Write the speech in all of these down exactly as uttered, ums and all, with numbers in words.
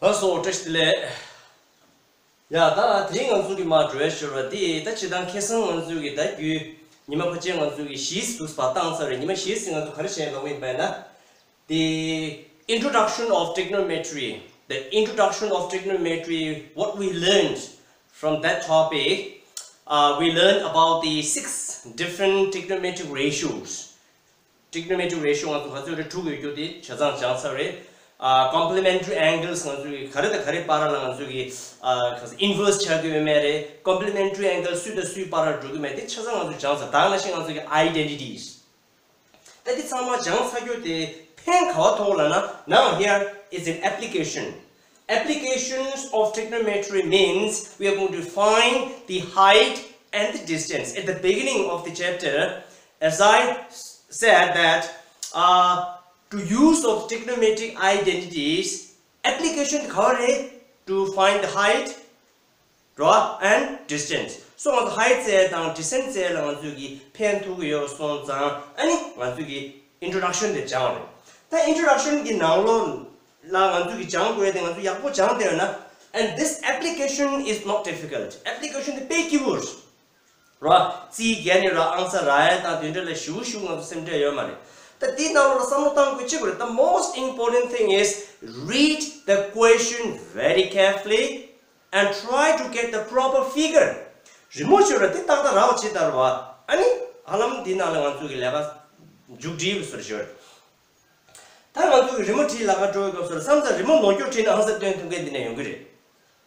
ལགས་སོ། བཀྲ་ཤིས་བདེ་ལེགས། ཡ་ད་དེ་རིང་ང་ཚོ་གི་མ་འགྲོ་བའི་ཞོར་བ་དེ་ད་སྤྱིར་བཏང་ཁ་སང་ང་ཚོ་གི་ད་རྒྱུ་ཉི་མ་ཕལ་ཆེར་ང་ཚོ་གི་བཞི་འདུག་པ་བཏང་ཚར་རེད། ཉི་མ་བཞི་ཟིན་ང་ཚོ་ག་རེ་བྱས་ལོག་ཡིན་པས་ན། The introduction of trigonometry, the introduction of trigonometry, what we learned from that topic, uh, we learned about the six different trigonometric ratios. Trigonometric ratio ང་ཚོ་ག་ཚོད་རེ་དྲུག་ཡོད་རྒྱུ་དེ་ཆ་ཚང་སྦྱངས་ཚར་རེད། ཨ། complementary angles ང་ཚོ་གི་ག་རེ་དང་ག་རེ་བར་ལ་ང་ཚོ་གི་ཨ། ག་ཚོད་inverse ཆགས་ཀྱི་ཡོད་མེད་རེད། complementary angle སུས་དང་སུའི་བར་ལ་འགྲོ་གི་མེད་དེ་ཆ་ཚང་ང་ཚོ་སྦྱངས་ཚར། ད་ག་ནང་བཞིན་ང་ཚོ་གི་identities ད་འདི་ཚང་མ་སྦྱངས་ཚར་རྒྱུ་དེ་ཕན་ག་བ་ཐོགས་ལབ་ན། Now here is an application. Applications of trigonometry means we are going to find the height and the distance. At the beginning of the chapter, as I s- said that uh, to use of trigonometric identities, application ག་བ་རེད། To find the height རོ་and distance. So ང་ཚོ་height བཙལ་དང་distance བཙལ་ལ་ང་ཚོས་ཀྱི་ཕན་ཐོགས་ཀྱི་ཡོད་སོང་ཙང་ཨ་ནི་ང་ཚོས་ཀྱི་introduction དེ་སྦྱངས་རེད། ད་introduction གི་ནང་ལོགས་ལ་ང་ཚོས་ཀྱི་སྦྱང་དགོས་དེ་ང་ཚོ་ཡག་པོ་སྦྱངས་བསྡད་ཡོད་ན། And this application is not difficult. Application དེ་དཔེ་སྐྱིད་པོ་རེད། རོ། རྩིས་རྒྱན་ནི་རོ་ཨང་ས་ར་ཡ་དང་དེ་འདྲ་ལ་ཞུ་ཞུ་ང་ཚོ་སེམས་ཁྲལ་ཡོད་མ་རེད། ད་འདི་ནང་ལོགས་ལ་བསམ་བློ་བཏང་དགོས་ཅི་དགོས་རེད། The most important thing is read the question very carefully and try to get the proper figure. རི་མོ་བྱོས་ར་དེ་ཏག་ཏག་རག་པ་བྱེད་ད་ར་བ། ཨ་ནི་ཧ་ལམ་འདི་ནང་ལ་ང་ཚོ་གི་ལས་ཀ་མཇུག་སྒྲིལ་བའི་བཟོ་འདྲ་ཞིག་རེད། ད་ང་ཚོ་གི་རི་མོ་བྲིས་ལ་ཁ་འགྲོ་བའི་སྐབས་སུ་ལ་བསམ་ཚར་རི་མོ་ནོར་སྐྱོར་བྲིས་ན་ཨང་ས་སྟོན་ཐུབ་མཁན་འདི་ནས་ཡོང་གི་རེད།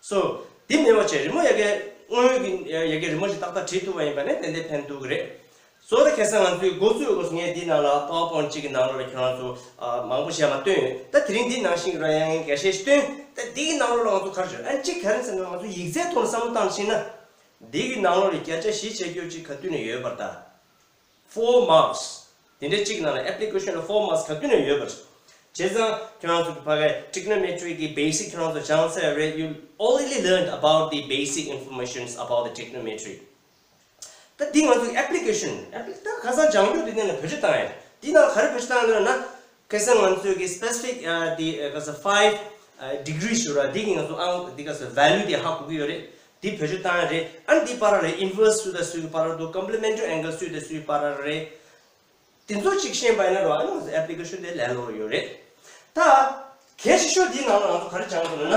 སོ། འདི་མེད་པ་བྱས་རི་མོ་ཡ་གའི་དངོས་ཡོད་ཀྱི་ཡ་གའི་རི་མོ་ཞིག་ཏག་ཏག་བྲིས་ཐུབ་པ་ཡིན་པ་ནི་ཏན་ཏན་ཕན་ཐོགས་ཀྱི་རེད། སོ་ད་ཁ་སང་ང་ཚོའི་འགོ་བཙུགས་སྐབས་སུ་ངས་འདི་ནང་ལ་PowerPoint གཅིག་གི་ནང་ལོགས་ལ་ཁྱོད་རང་ཚོ་ཨ། མང་པོ་བཤད་མ་སྟོན། ད་དེ་རིང་འདི་ནང་བཞིན་ར་ཡང་འགའ་ཤས་སྟོན། ད་འདི་གི་ནང་ལོགས་ལ་ང་ཚོ་ག་རེ་བྱོས་ཨ་གཅིག་ག་རེ་ཟེར་ན་ང་ཚོ་ཡིག་ཚད་ཐོག་ནས་བསམ་བློ་བཏང་ཕྱིན་ན། འདི་གི་ནང་ལོགས་ལ་བརྒྱ་ཆ་བཞི་བྱེད་རྒྱུ་གཅིག་ག་དུས་ནས་ཡོད་པར་ད། Four marks. དེ་འདྲའི་གཅིག་ནང་ལ་application ལ་four marks ག་དུས་ནས་ཡོད་པ་རེད། བྱས་ཙང་ཁྱོད་རང་ཚོ་གི་ཕ་གའི་trigonometry གི་basic ཁྱོད་རང་ཚོ་སྦྱངས་ཚར་རེད། You already learned about the basic informations about the trigonometry. ད་འདི་ང་ཚོ་གི་application appli- ད་ཁ་སང་སྦྱང་རྒྱུ་དེ་ནས་ལ་བེད་སྤྱོད་བཏང་ཡ། འདི་ནང་ག་རེ་བེད་སྤྱོད་བཏང་ཡ་ལབ་ན། ཁ་སང་ང་ཚོ་གི་specific ཨ་the ཨ་ག་ས་five degree ཞུ་ར་འདི་གི་ང་ཚོ་ཨང་འདི་ག་ས་value དེ་ཧ་གོ་གི་ཡོད་རེད། འདི་བེད་སྤྱོད་བཏང་ཡ་རེད། ཨ་ནི་འདི་བར་ལ་inverse སུ་དང་སུའི་བར་འདུག complementary angle སུ་དང་སུའི་བར་རེད། དེ་ཚོ་གཅིག་ཤེས་པ་ཡིན་ན་རོ་ཨ་ནི་ང་ཚོ་application དེ་ལས་སླ་པོ་ཡོད་རེད། ད་གལ་ཆེ་ཤོས་འདིའི་ནང་ལ་ང་ཚོ་ག་རེ་སྦྱངས་ཐུབ་ན།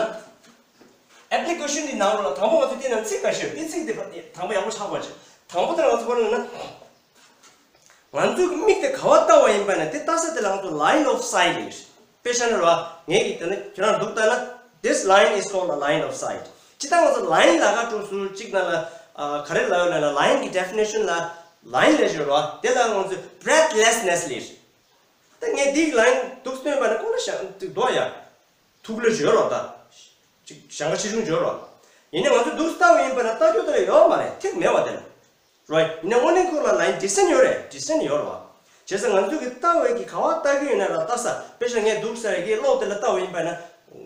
application འདི་ནང་ལ་དང་པོ་ང་ཚོ་འདི་ནང་ཚིག་འགའ་ཤས་ཡོད། འདི་ཚིག་འདི་དང་པོ་ཡག་པོ་ཆགས་པ་བྱེད། དང་པོ་དེ་ལ་ང་ཚོ་ག་རེ་ལབ་ན། ང་ཚོའི་མིག་དེ་ག་བ་ལྟ་བ་ཡིན་པ་ན་དེ་ལྟ་ས་དེ་ལ་ང་ཚོ་line of sight ལབ་ཀྱི་རེད། དཔེ་ཆ་ནི་རོ། ངས་ཀྱིས་དེ་ནི་ཁྱོད་རང་འདུག་ལྟ་ན་this line is called a line of sight. ཇི་ལྟར་ང་ཚོ་line ལ་ཁ་གྲུ་ཟུར་གཅིག་ན་ལ་ཨ་ག་རེ་ལབ་ཡོད་ལབ་ན་line གི་definition ལ་line ལབ་ཀྱི་རོ། དེ་ལ་ང་ཚོ་breathlessness ལབ་ཀྱི་རེད། ད་ངས་འདི་line འདུག་སྟོན་པ་ན་ཁོང་ལ་ཞག་འདུག་འདུག་ཡ། ཐུགས་ལ་བྱོས་རོགས་ད། ཅིག་ཞེང་ཁ་ཆེ་ཆུང་བྱོས་རོགས། ཡིན་ནའི་ང་ཚོས་འདུག་ལྟ་བ་ཡིན་པ་ན་ལྟ་རྒྱུ་དེ་ལ་ཡོད་མ་རེད། ཐིག་མེད་བ་དེ་ལ། རོ། ཡིན་ནའི་དངོས་གནས་ཁོ་ལ་line distance ཡོད་རེད། distance ཡོད་རོགས། བྱས་ཙང་ང་ཚོས་ཀྱི་ལྟ་བའི་གི་ག་བ་ལྟ་གི་ཡོད་ན་ར་ལྟ་ས་དཔེ་ཆ་ངས་འདུག་ས་ཡ་གི་གློག་དེ་ལ་ལྟ་བ་ཡིན་པ་ན་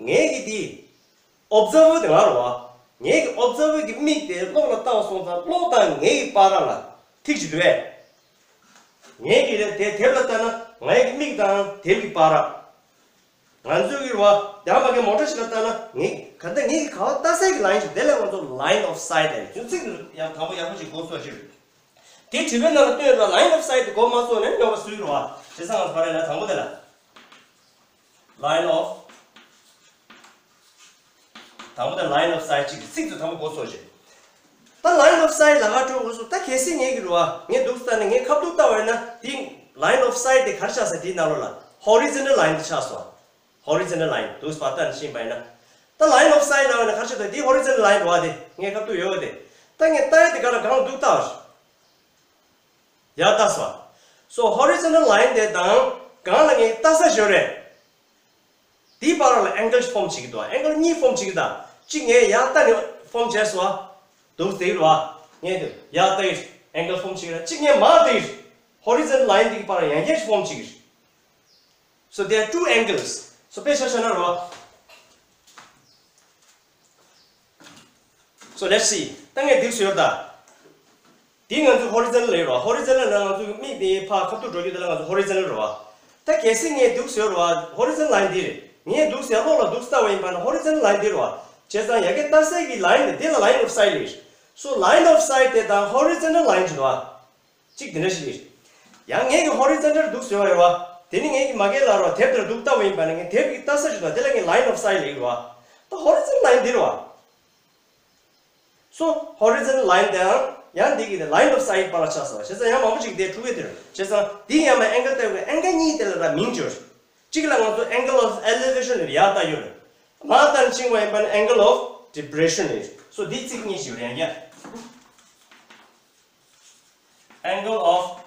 ངས་གི་དེ། observer དེ་ང་རོ། ངས་གི་observer གི་མིག་དེ་གློག་ལ་ལྟ་བ་སོང་ཙང་གློག་དང་ངས་གི་བར་ལ་ཐིག་ཅིག་འདུག་བས། ངས་ཀྱིས་རེད་དེ་དེབ་ལ་ལྟ་ན་ངའི་མིག་དང་དེབ་ཀྱི་བར། ང་ཚོའི་གི་རེད་བ། ཡང་མ་གི་མོ་ཊ་ཞིག་ལ་ལྟ་ན་ངས་ག་འདྲ་ངས་ཀྱིས་ག་བ་ལྟ་སའི་གི་line ཞིག་དེ་ལ་ང་ཚོ་line of sight ལབ་རྒྱུ་ཚིག་ཡང་དང་པོ་ཡག་པོ་ཞིག་གོ་ཚོད་ཞིག་རེད། དེ་དྲི་བའི་ནང་ལ་སྟོན་ར་line of sight དེ་གོ་མ་ཚོད་ནས་རྙོག་པ་བཟོས་རེད་བ། བྱས་ཙང་ང་ཚོ་བར་ལ་དང་པོ་དེ་ལ། Line of དང་པོ་དེ་line of sight གཅིག་གི་ཚིག་ཚོ་དང་པོ་གོ་སོང་ཞེས། ད་line of sight ལ་ཁ་འགྲོ་དགོས་སོ། ད་གལ་སྲིད་ངས་ཀྱི་རུ་བ་ངས་འདུག་ལྟ་ནས་ངས་ཁ་ཐུག་ལྟ་བ་ཡིན་ན་དེ་line of sight དེ་ག་རེ་ཆགས་ས་དེའི་ནང་ལོགས་ལ་horizontal line དེ་ཆགས་སོང་། Horizontal line འདུག་སྤར་ལྟ་ནས་ཤེས་པ་ཡིན་ན། ད་line of sight ལ་བ་ནས་ག་རེ་ཆགས་ད་དེ་horizontal line རུ་བ་དེ་ངས་ཁ་ཐུག་ཡོད་བ་དེ། ད་ངས་ལྟ་ཡ་དེ་ག་ལ་གང་འདུག་ལྟ་བ། ཡར་ལྟ་སོང་། So horizontal line དེ་དང་གང་ལ་ངས་ལྟ་ས་ཞོར་རེད། དེའི་བར་ལ་angle form བྱེད་ཀྱི་འདུག angle གཉིས་form བྱེད་ཀྱི་འདུག་གཅིག་ངས་ཡར་ལྟ་ནས་form བྱས་སོང་། འདུག་དེ་རུ་བ། ངས་དེ་ཡར་ལྟ་ཡི་angle form བྱེད་ཀྱི་རེད། གཅིག་ངས་མར་ལྟ་ཡི་horizontal line དེ་གི་བར་ཡང་བསྐྱར་form བྱེད་ཀྱི་རེད། So there are two angles. So དཔེ་ཆ་བཞག་ན་རོ། So let's see. ད་ངས་འདི་བཟོས་ད། འདི་ང་ཚོའི་horizontal ལབ་རོ། Horizontal ལབ་ན་ང་ཚོའི་མིག་དེ་ཕར་ཁ་ཐུག་འགྲོ་རྒྱུ་དེ་ལ་ང་ཚོ་horizontal རོ། ད་གལ་སྲིད་ངས་འདི་བཟོས་རོ། Horizontal line འདི་རེད། ངས་འདུག་ཟེར་ལོག་ལ་འདུག་ལྟ་བ་ཡིན་པ་ན་ཧོ་རི་ཛོན་ཊལ་ལ་ཡིན་འདི་རེད་བ། བྱས་ཙང་ཡ་གི་ལྟ་སའི་གི་ལ་ཡིན་དེ་དེ་ལ་line of sight ལབ་ཡོད། So line of sight དེ་དང་ཧོ་རི་ཛོན་ཊལ་ལ་ཡིན་ཅིག་འདུག་བ། གཅིག་དེ་འདྲ་ཞིག་རེད། ཡང་ངས་ཀྱི་ཧོ་རི་ཛོན་ཊལ་འདུག་ཟེར་བ་ཡོད་བ། དེ་ནི་ངས་ཀྱི་མ་གི་ལ་རོ་དེབ་དེར་འདུག་ལྟ་བ་ཡིན་པ་ན་ངས་དེབ་ཀྱི་ལྟ་ས་ཞིག་དང་དེ་ལ་ངས་line of sight ལབ་ཡོད་བ། ད་ཧོ་རི་ཛོན་ཊལ་ལ་ཡིན་འདི་རེད་བ། So ཧོ་རི་ཛོན་ཊལ་ལ་ཡིན་དེའང་ཡང་འདི་གི་line of sight བར་ལ་ཆགས་སོང་བ། བྱས་ཙང་ཡང་མང་པོ་ཅིག་དེ་འཁྲུག་གི་དེ་རེད། བྱས་ཙང་འདི་ཡང་མ་ཨེང་གལ་ལྟ་བའི་ཨེང་གལ་གཉིས་དེ་ལ་ར་མིང་བརྗོད། གཅིག་ལ་ང་ཚོ་angle of elevation ལབ་ཡག་ལྟ་ཡོད་རེད། མ་ལྟར་འཆིང་བ་ཡིན་པ་ནི་angle of depression ལབ། So འདི་ཚིག་གཉིས་ཞིག་རེད་ཡ། Angle of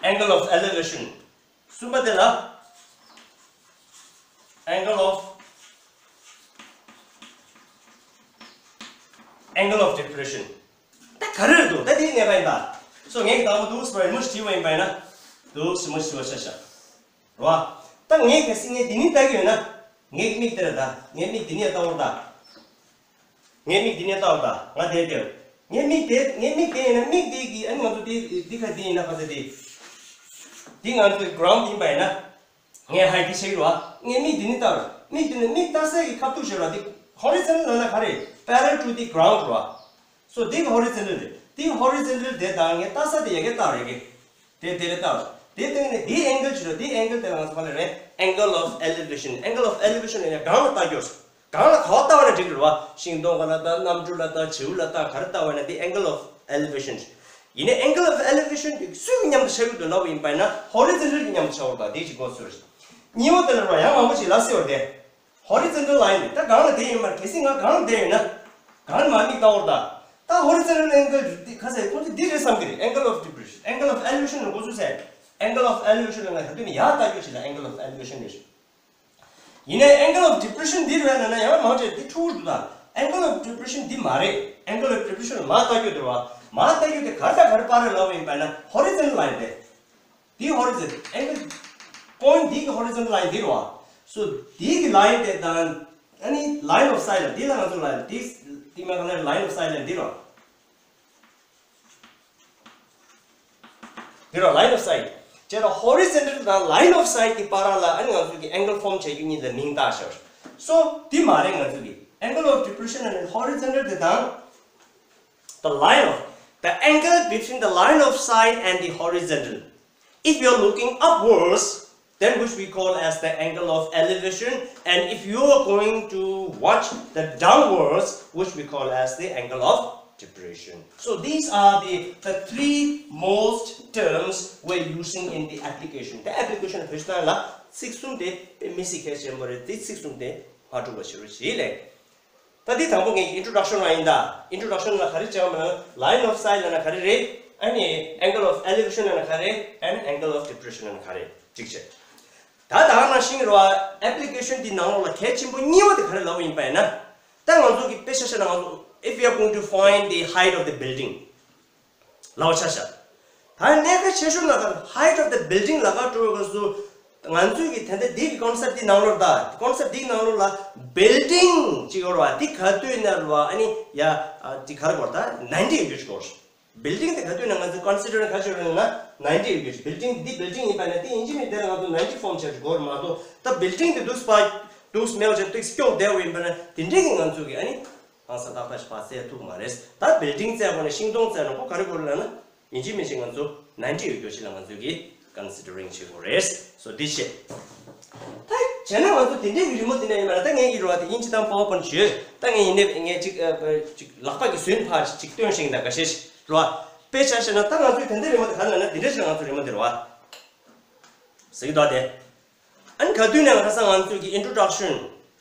angle of elevation གསུམ་པ་དེ་ལ་angle of angle of depression ད་ག་རེ་རེད་འདུག་ད་དེའི་གནས་པ་ཡིན་ད། སོ་ངས་ཀྱི་དང་པོ་འདུག་སེ་མུ་ཞིག་བྲིས་པ་ཡིན་པ་ཡིན་ན། འདུག་སེ་མུ་ཞིག་བྲིས་པ་ཤ་ཤ། རེད་བ། ད་ངས་གལ་སྲིད་ངས་འདི་ནས་ལྟ་གི་ཡོད་ན། ངའི་མིག་དེ་རེད་ད། ངའི་མིག་འདི་ནས་ལྟ་བར་ད། ངའི་མིག་འདི་ནས་ལྟ་བར་ད། ང་དེར་བལྟས། ངའི་མིག་དེ་ངའི་མིག་དེ་ཡིན་ན་མིག་དེ་གི་ཨ་ནི་ང་ཚོ་དེ་འདི་ག་དེ་ཡིན་ན་ག་ཚོད་དེ། འདི་ང་ཚོའི་ground ཡིན་པ་ཡིན་ན། ངས་ཧའི་འདི་ཆགས་ཀྱི་རེད་བ། ངའི་མིག་འདི་ནས་ལྟ་བར། མིག་འདི་ནས་མིག་ལྟ་སའི་གི་ཁ་ཐུག་ཞེས་ར་འདི་horizontal ལབ་ན་ག་རེ། Parallel to the ground རེད་བ། So འདི་གི་horizontal རེད། འདི་horizontal དེ་དང་ངས་ལྟ་ས་དེ་ཡ་གི་ལྟ་བར་ཡ་གི། དེ་དེ་ལས་ལྟ་བ། དེ་སྟེང་ནས་འདི་angle བྱེད་རོགས། འདི་angle དེ་ལ་ང་ཚོ་ག་ལ་རེད། Angle of elevation. Angle of elevation ཡིན་ན་གང་ལ་ལྟ་རྒྱུ། གང་ལ་ག་བ་ལྟ་བ་ན་འགྲིག་གི་རེད་བ། ཤིང་སྡོང་ག་ལ་ལྟ། གནམ་གྲུ་ལ་ལྟ། བྱེའུ་ལ་ལྟ། ག་རེ་ལྟ་བ་ན་འདི་angle of elevation ཡིན་ནའི་angle of elevation དེ་སུའི་མཉམ་དུ་ཆགས་ཀྱི་འདུག་ལབ་པ་ཡིན་པ་ན་horizontal གྱི་མཉམ་དུ་ཆགས་པ་རེད་བ། དེ་གཅིག་གོ་ཚོད་རེད། གཉིས་པ་དེ་ལ་རོ་ཡང་མང་པོ་ཞིག་ལབ་སྲིད་པ་རེད། Horizontal line དེ་ད་གང་ལ་བསྡད་ཡོད་མ་རེད། གལ་སྲིད་ང་གང་ལ་བསྡད་ཡོད་ན། གང་ལ་མ་མིག་ལྟ་བར་ད། ད་horizontal angle འདི་ག་ཟེར་ཁོང་ཚོ་འདི་རེད་བསམ་གི་རེད། Angle of depression, angle of elevation ལ་འགོ་ཚུགས་ཟེར། Angle of elevation ལ་ང་ད་དུས་ནས་ཡར་ལྟ་རྒྱུ་ཞིག་ལ་angle of elevation རེད། ཡིན་ནའི་angle of depression འདི་རེད་ན་ན་ཡང་མང་ཆེ་འདི་འཁྲུག་འདུག་ད། Angle of depression འདི་མ་རེད། Angle of depression ལ་མ་ལྟ་རྒྱུ་དེ་རེད་བ། མ་ལྟ་རྒྱུ་དེ་ག་རེ་དང་ག་རེ་བར་རེད་ལབ་པ་ཡིན་པ་ན་horizontal line རེད། འདི་horizontal angle point འདི་གི་horizontal line འདི་རེད་བ། So འདི་གི་line དེ་དང་ཨ་ནི་line of sight ལ་འདི་ལ་ང་ཚོ་ལ་འདི་འདི་མ་ག་ལ་line of sight ལ་འདི་རེད་བ། འདི་རེད་བ། Line of sight བྱས་ན་horizontal དང་line of sight གི་བར་ལ་ཨ་ནི་ང་ཚོ་གི་angle form བྱེད་རྒྱུ་གཉིས་ལ་མིང་བཏགས་ཤག So འདི་མ་རེད། ང་ཚོ་གི་angle of depression ཨ་ནི་horizontal དེ་དང་། The line of the angle between the line of sight and the horizontal. If you are looking upwards, then which we call as the angle of elevation, and if you are going to watch the downwards, which we call as the angle of depression. So these are the, the three most terms we're using in the application. The application བེད་སྤྱོད་ལ་ཚིག་གསུམ་དེ་དཔེ་མི་སྲིད་གལ་ཆེན་པོ་རེད། དེ་ཚིག་གསུམ་དེ་མ་འཁྲུག་པ་བྱེད་རོགས་བྱེད་ལེ། ད་འདི་དང་པོ་ངས་introduction ལ་ཡིན་ད། Introduction ལ་ག་རེ་བྱས་པ་ན་line of sight ལབ་ན་ག་རེ་རེད། ཨ་ནི་angle of elevation ལབ་ན་ག་རེ། ཨ་ནི་angle of depression ལབ་ན་ག་རེ། གཅིག་བྱས། ད་ད་ནང་བཞིན་རོ་application འདི་ནང་ལོགས་ལ་གལ་ཆེན་པོ་གཉིས་པ་དེ་ག་རེ་ལབ་པ་ཡིན་པ་ཡིན་ན། ད་ང་ཚོ་གི་དཔེ་ཆ་བཞག་ན་ང་ཚོ་if we are going to find the height of the building ལབ་པ་ཆ་བཞག་ད་གནད་འགག་ཆེ་ཤོས་ན་ད་height of the building ལབ་ག་འགྲོ་བའི་སྐབས་སུ་ང་ཚོས་ཀྱི་ད་ལྟ་འདི་གི་concept འདི་ནང་ལོགས་ད་concept འདི་ནང་ལོགས་ལ་building ཅིག་ཡོད་རེད་བ། འདི་ག་དུས་ན་རེད་བ། ཨ་ནི་ཡ་འདི་ག་རེ་གོ་ད་ninety ཡོད་རྒྱུ་ཅིག་གོ building དེ་ག་དུས་ན་ང་ཚོས་consider ག་ཅིག་ཡོད་རེད་ན་ninety ཡོད་རྒྱུ་ཅིག building འདི་building ཡིན་པ་ན་དེ་ཡིན་གཅིག་མིན་གཅིག་དེ་ལ་ང་ཚོ་ninety form བྱ་རྒྱུ་གོ་རེད་མ་གཏོགས་ད་building དེ་འདུག་སྤ་འདུག་སྨེ་བ་ཅིག་འདུག་སྐྱོག་བསྡད་པ་ཡིན་པ་ན་དེ་འདྲས་ཀྱི་ང་ཚོས་ཀྱི་ཨ་ནི། ཨང་ས་ཏག་ཏག་ཞིག་ཕར་བཙལ་ཐུབ་མ་རེད། ད་building བཙལ་དགོས་ན་ཤིང་སྡོང་བཙལ་ན་ཁོ་ག་རེ་དགོས་རེད་ལབ་ན། ཡིན་གཅིག་མིན་གཅིག་ང་ཚོ་ninety ཡོད་རྒྱུ་ཞིག་ལ་ང་ཚོས་ཀྱི་considering བྱེད་དགོས་རེད། སོ་འདི་བཤད། ད་བྱས་ན་ང་ཚོ་དེ་འདྲའི་གི་རི་མོ་དེ་འདྲ་ཡིན་པ་ལ་ད་ངས་ཡིན་རོགས་དེ་ཡིན་གཅིག་དང་PowerPoint བྱོས། ད་ངས་ཡིན་ནས་ངས་གཅིག་ཨ་གཅིག་ལག་པ་གི་ཟུན་ཕར་གཅིག་སྟོན་ཞིག་ད་འགའ་ཤས་ཤིག་རོ། དཔེ་ཆ་བཤད་ན་ད་ང་ཚོའི་དེ་འདྲའི་རི་མོ་དེ་ག་ལ་ན་དེ་འདྲ་ཞིག་ང་ཚོ་རི་མོ་དེ་རོ། ཟེར་གི་འདུག་དེ། ཨ་ནི་ག་དུས་ནས་ཁ་སང་ང་ཚོས་ཀྱི་introduction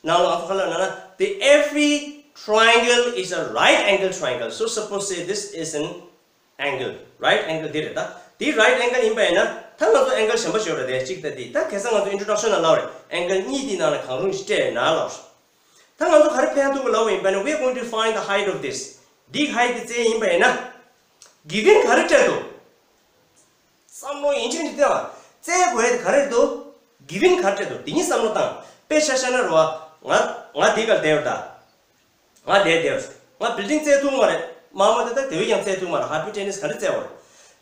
ནང་ལ་ང་ཚོ་ག་ལ་ན་ན་the every triangle is a right angle triangle. So suppose say this is an angle, right angle འདི་རེད་ད། འདི་right angle ཡིན་པ་ཡིན་ན་ད་ང་ཚོ་angle གཞན་པ་ཞིག་ཡོད་རེད་དེ། གཅིག་ད་འདི་ད་ཁ་སང་ང་ཚོ་introduction ལ་ལབ་རེད། angle གཉིས་འདི་ནང་ལ་གང་རུང་ཞིག་སྤྲད་ན་ལབ་རེད། ད་ང་ཚོ་ག་རེ་ཕན་ཐོགས་ལབ་ཡིན་པ་ན་we are going to find the height of this. འདི་height འདི་བཙལ་ཡིན་པ་ཡིན་ན་given ག་རེ་སྤྲད་འདུག་བསམ་བློ་ཡིན་གཅིག་མིན་གཅིག་བཏང་བ། བཙལ་དགོས་ཡ་དེ་ག་རེ་རེད་འདུག given ག་རེ་རེད་འདུག་དེ་གཉིས་བསམ་བློ་བཏང་། དཔེ་ཆ་བཞག་ན་རེད་བ། ང་ང་འདི་གར་བསྡད་ཡོད་ད། ང་བསྡད་བསྡད་ཡོད། ང་building བཙལ་ཐུབ་མ་རེད། དམག་མི་དེ་དག་དེ་བས་ཀྱང་བཙལ་ཐུབ་མ་རེད། hypotenuse ག་རེ་བཙལ་བ་རེད།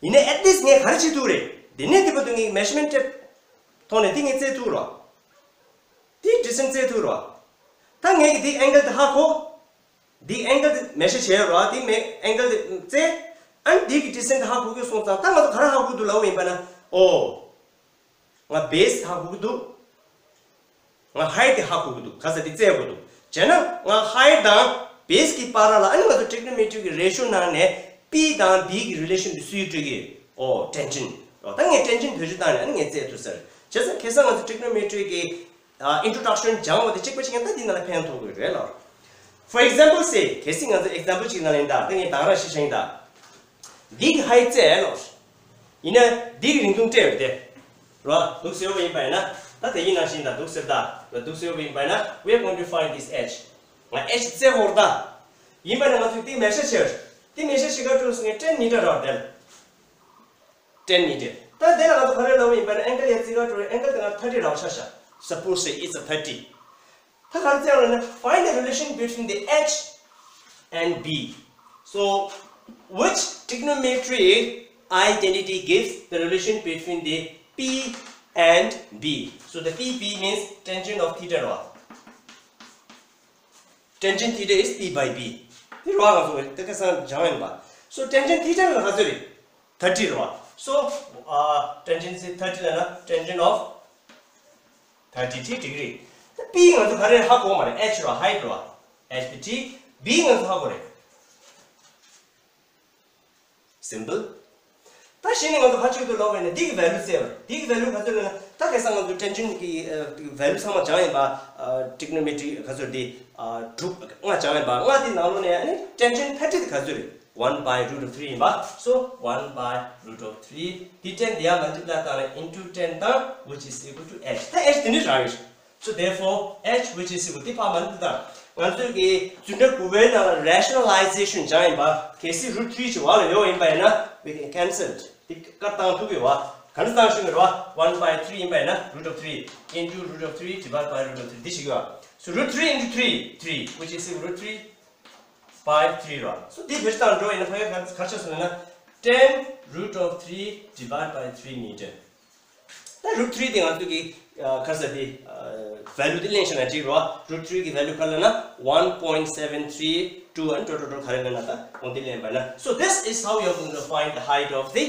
ཡིན་ནའི་at least ངས་ག་རེ་བྱེད་ཐུབ་རེད། འདི་ནས་འདི་བར་དུ་ངས་measurement tape ཐོག་ནས་འདི་ངས་བཙལ་ཐུབ་རོ། འདི་distance་བཙལ་ཐུབ་རོ། ད་ངས་ཀྱི་འདི་angle་དེ་ཧ་གོ། འདི་angle་དེ་མེ་ཤ་བྱས་རོ། འདི་མེ་angle་དེ་བཙལ། ཨ་ནི་འདི་གི་distance་དེ་ཧ་གོ་གི་སོང་ཙང་ད་ང་ཚོ་ག་རེ་ཧ་གོ་གི་འདུག་ལབ་པ་ཡིན་པ་ན། ཨོ། ང་base་ཧ་གོ་གི་འདུག་ང་height་དེ་ཧ་གོ་གི་འདུག་ག་ས་དེ་བཙལ་དགོས་འདུག་བྱས་ན་ང་height་དང་base་གི་བར་ལ་ཨ་ནི་ང་ཚོ་trigonometry་གི་ratio་ནང་ནས་P་དང་B་གི་relation་དེ་སུས་སྤྲོད་ཀྱི། ཨོ། tangent། ཨོ། ད་ངས་tangent་བེད་སྤྱོད་བཏང་ནས་ཨ་ནི་ངས་བཙལ་ཐུབ་ཟེར། བྱས་ཙང་ཁ་སང་ང་ཚོ་trigonometry་གི་introduction་སྦྱངས་པ་དེ་གཅིག་པ་གཅིག་ཡང་ད་འདི་ནང་ལ་ཕན་ཐོགས་ཀྱི་རེད་ལ། For example say། གལ་སྲིད་ང་ཚོ་example་གཅིག་ནང་ལ་ཡིན་ད། ད་ངས་ད་ག་རང་ཞིག་བཤད་ཡིན་ད། འདི་གི་height་བཙལ་ལོ། ཡིན་ན་འདི་གི་རིང་ཐུང་སྤྲད་ཡོད་དེ། རོ། འདུག་ཟེར་བ་ཡིན་པ་ཡིན་ན། ད་དེ་ཡིན་ནང་བཞིན་ད་འདུག་ཟེར་ད། རོ། འདུག་ཟེར་བ་ཡིན་པ་ཡིན་ན། We are going to find this h། ང་h་བཙལ་དགོས་རེད་ད། ཡིན་པ་ན་ང་ཚོས་འདི་measure་བྱས། འདི་measure་བྱེད་ག་འགྲོ་སོང་ངས་ten meter་རག་དེ་ལ། ten meter། ད་དེ་ལ་ང་ཚོ་ག་རེ་ལབ་པ་ཡིན་པ་ན་angle་ཡ་བརྩི་ག་འགྲོ་རེད། angle་དེ་ང་thirty་རག་ཆ་བཞག Suppose say it's a thirty། ད་ག་རེ་བཙལ་བ་ན། Find the relation between the h and b. So which trigonometry identity gives the relation between the p and b? So the p, p means tangent of theta ར། Tangent theta is p by b. དེ་ར་ང་ཚོ་དེ་ཁ་སང་སྦྱངས་ཡིན་པ། So tangent theta་ལ་ག་ཚོད་རེད། thirty་ར། So uh, tangent is thirty་ལ་ན་tangent of thirty degree། ད་p་ང་ཚོ་ག་རེ་ཧ་གོ་མ་རེད། h་ར། height་ར། h་དེ་t། b་ང་ཚོ་ཧ་གོ་རེད། Simple། ད་གཞི་ནས་ང་ཚོ་ཧ་ཅིག་ཏུ་ལོག་པས་ན་འདི་གི་value་བཙལ་བ་རེད། འདི་གི་value་ག་ཚོད་ལབ་ན། ད་ཁ་སང་ང་ཚོ་tangent་གི་value་ཚང་མ་སྦྱངས་ཡིན་པ། trigonometry་ག་ཚོད་འདི་དྲུག་ལྔ་སྦྱངས་ཡིན་པ། ལྔ་དེ་ནང་ལོགས་ནས་ཨ་ནི་tangent thirty་དེ་ག་ཚོད་རེད། One by root of three་ཡིན་པ། So one by root of three། འདི་ten་དེ་ཡང་multiply་བཏང་ན་into ten་དང་which is equal to h། ད་h་དེ་ནི་རག་ཡོད། So therefore h which is equal to འདི་ཕར་མ་འདི་དང་ང་ཚོས་ཀྱི་རྫུན་སྒྲ་དགུ་པའི་ནང་ལ་rationalization་སྦྱངས་ཡིན་པ། གལ་སྲིད་root three་ཅིག་བར་ལ་ཡོད་ཡིན་པ་ཡིན་ན་we can cancel། འདི་བཀར་བཏང་ཐུབ་ཀྱི་ཡོད་པ། ག་འདྲ་བཏང་ཤེས་ཀྱི་རེད་པ། One by three་ཡིན་པ་ཡིན་ན་root of three into root of three divide by root of three འདི་ཞིག་ཡོད། So root three into three three which is equal root three by three ར། So འདི་བེད་སྤྱོད་བཏང་འགྲོ་ཡིན་ན་ཕ་གི་ག་ཆགས་སོང་ན་ten root of three divide by three meter། ད་root three་དེ་ང་ཚོས་ཀྱི་ག་ས་དེ་value་དེ་ལེན་ཤེས་ན་འགྲིག་རོ། Root three་གི་value་ག་ལབ་ན་one point seven three two ཨན་ཊོ་ཊོ་ཊོ་ག་རེ་ལབ་ན་ད་འོ་འདི་ལེན་པ་ན། So this is how you are going to find the height of the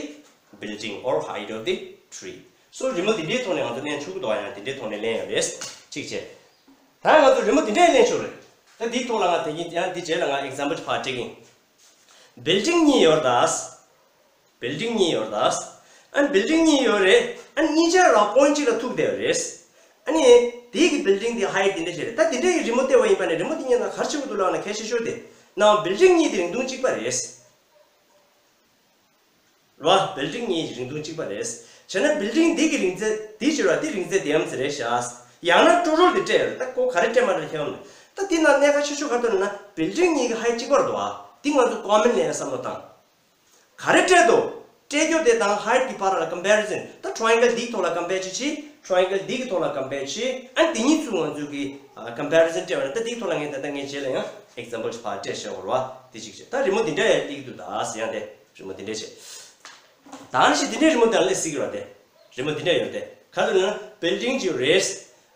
building or height of the tree. So རི་མོ་དེ་འདྲའི་ཐོག་ནས་ང་ཚོ་ལེན་ཆོག་གི་འདུག་ཡང་དེ་འདྲའི་ཐོག་ནས་ལེན་ཡོད་རེད། གཅིག་བྱས། ད་ང་ཚོ་རི་མོ་དེ་འདྲའི་ལེན་ཆོག་རེད། ད་འདིའི་ཐོག་ལ་ང་དེ་ཡིན་ཡང་འདི་རྗེས་ལ་ང་example་ཅིག་ཕར་སྤྲད་ཀྱིན། Building་གཉིས་ཡོད་རེད་ད། Building་གཉིས་ཡོད་རེད་ད། ཨ་building་གཉིས་ཡོད་རེད། ཨ་གཉིས་ཆ་ར་point་གཅིག་ལ་ཐུག་བསྡད་ཡོད་རེད། ཨ་ནི་དེའི་གི་building་དེ་height་དེ་འདྲ་ཞིག་རེད། ད་དེ་འདྲ་གི་རི་མོ་བལྟས་པ་ཡིན་པ་ནས་རི་མོ་དེ་གཉིས་ནང་ག་རེ་ཆགས་ཀྱི་འདུག་ལབ་ན་གལ་ཆེ་ཤོས་དེ་ནང་building་གཉིས་དེ་རིང་ཐུང་གཅིག་པ་རེད། ར། Building་གཉིས་རིང་ཐུང་གཅིག་པ་རེད། བྱས་ན་building་འདི་གི་རིང་ཚད་འདི་ཕྱིར་བ་འདི་རིང་ཚད་དེ་ཙམ་རེད་ཤག་ཡང་ན་total་དེ་སྤྲད་ཡོད་རེད། ད་ཁོ་ག་རེ་སྤྲད་མ་རེད་ཁྱེད་རང་ལ། ད་འདི་ནང་གནད་འགག་ཆེ་ཤོས་ག་རེ་འདུག་ལབ་ན་building་གཉིས་ཀྱི་height་གཅིག་པ་རེད་འདུག་ཨ། འདི་ང་ཚོ་common་ལེན་བསམ་བློ་བཏང་། ག་རེ་སྤྲད་འདུག་སྤྲད་རྒྱུ་དེ་དང་height་གི་བར་ལ་comparison། ད་triangle་འདིའི་ཐོག་ལ་compare་བྱེད་ཅིག triangle་འདི་གི་ཐོག་ལ་compare་བྱེད། ཨ་འདི་གཉིས་ཚུར་ང་ཚོས་ཀྱི་comparison་སྤྲད་པ་ན་ད་འདིའི་ཐོག་ལ་ངས་ད་ལྟ་ངས་རྗེས་ལ་ཡང་example་ཞིག་ཕར་སྤྲད་བཞག་ཡོད་རེད་བ། འདི་གཅིག་བྱས། ད་རི་མོ་འདི་འདྲ་ཡང་སླེབས་ཀྱི་འདུག་ད་ཟེར་ཡང་དེ། རི་མོ་འདི་འདྲ་བྱས། ད་ནི་ཞིག་འདི་འདྲའི་རི་མོ་དེ་ལ་སླེབས་སྲིད་ཀྱི་རེད་དེ། རི་མོ་འདི་འདྲ་ཡོད་དེ། ག་ཚོད་ལབ་ན་building་ཅིག་རེད།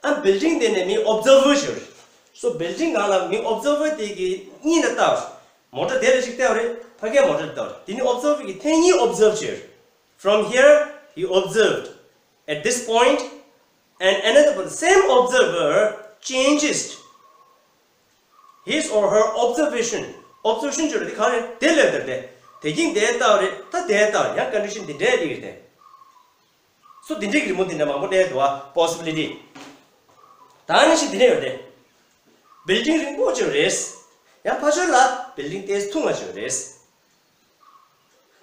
ཨ་building་དེ་ནས་མི་observer་ཞིག་ཡོད་རེད། So building་སྒང་ལ་མི་observer་དེ་གི་གཉིས་ལ་ལྟ་བ་རེད། མོ་ཊ་དེ་ལ་ཞིག་བལྟས་པ་རེད། ཕ་གིའི་མོ་ཊ་ལ་ལྟ་བ་རེད། དེ་ནི་observer་གི་ཐེངས་གཉིས་observe་བྱས་ཡོད་རེད། From here he observed at this point and another, but the same observer changes his or her observation. Observation་ཅོ་རེད་དེ་ག་རེད་དེ་ལས་དེར་དེ། དེ་གིན་དེ་ལྟ་བ་རེད། ད་དེ་ལྟ་བ་རེད། ཡང་condition་འདི་འདྲའི་རིགས་རེད་དེ། So་འདི་འདྲའི་རི་མོ་འདི་འདྲ་མང་པོ་བསྟན་འདུག་བ། Possibility། ད་ནི་ཞིག་འདི་འདྲ་ཡོད་དེ། Building་རིང་པོ་ཅིག་རེད། ཡང་ཕ་ཕྱོགས་ལ་building་ཏོག་ཙམ་ཐུང་བ་ཅིག་རེད།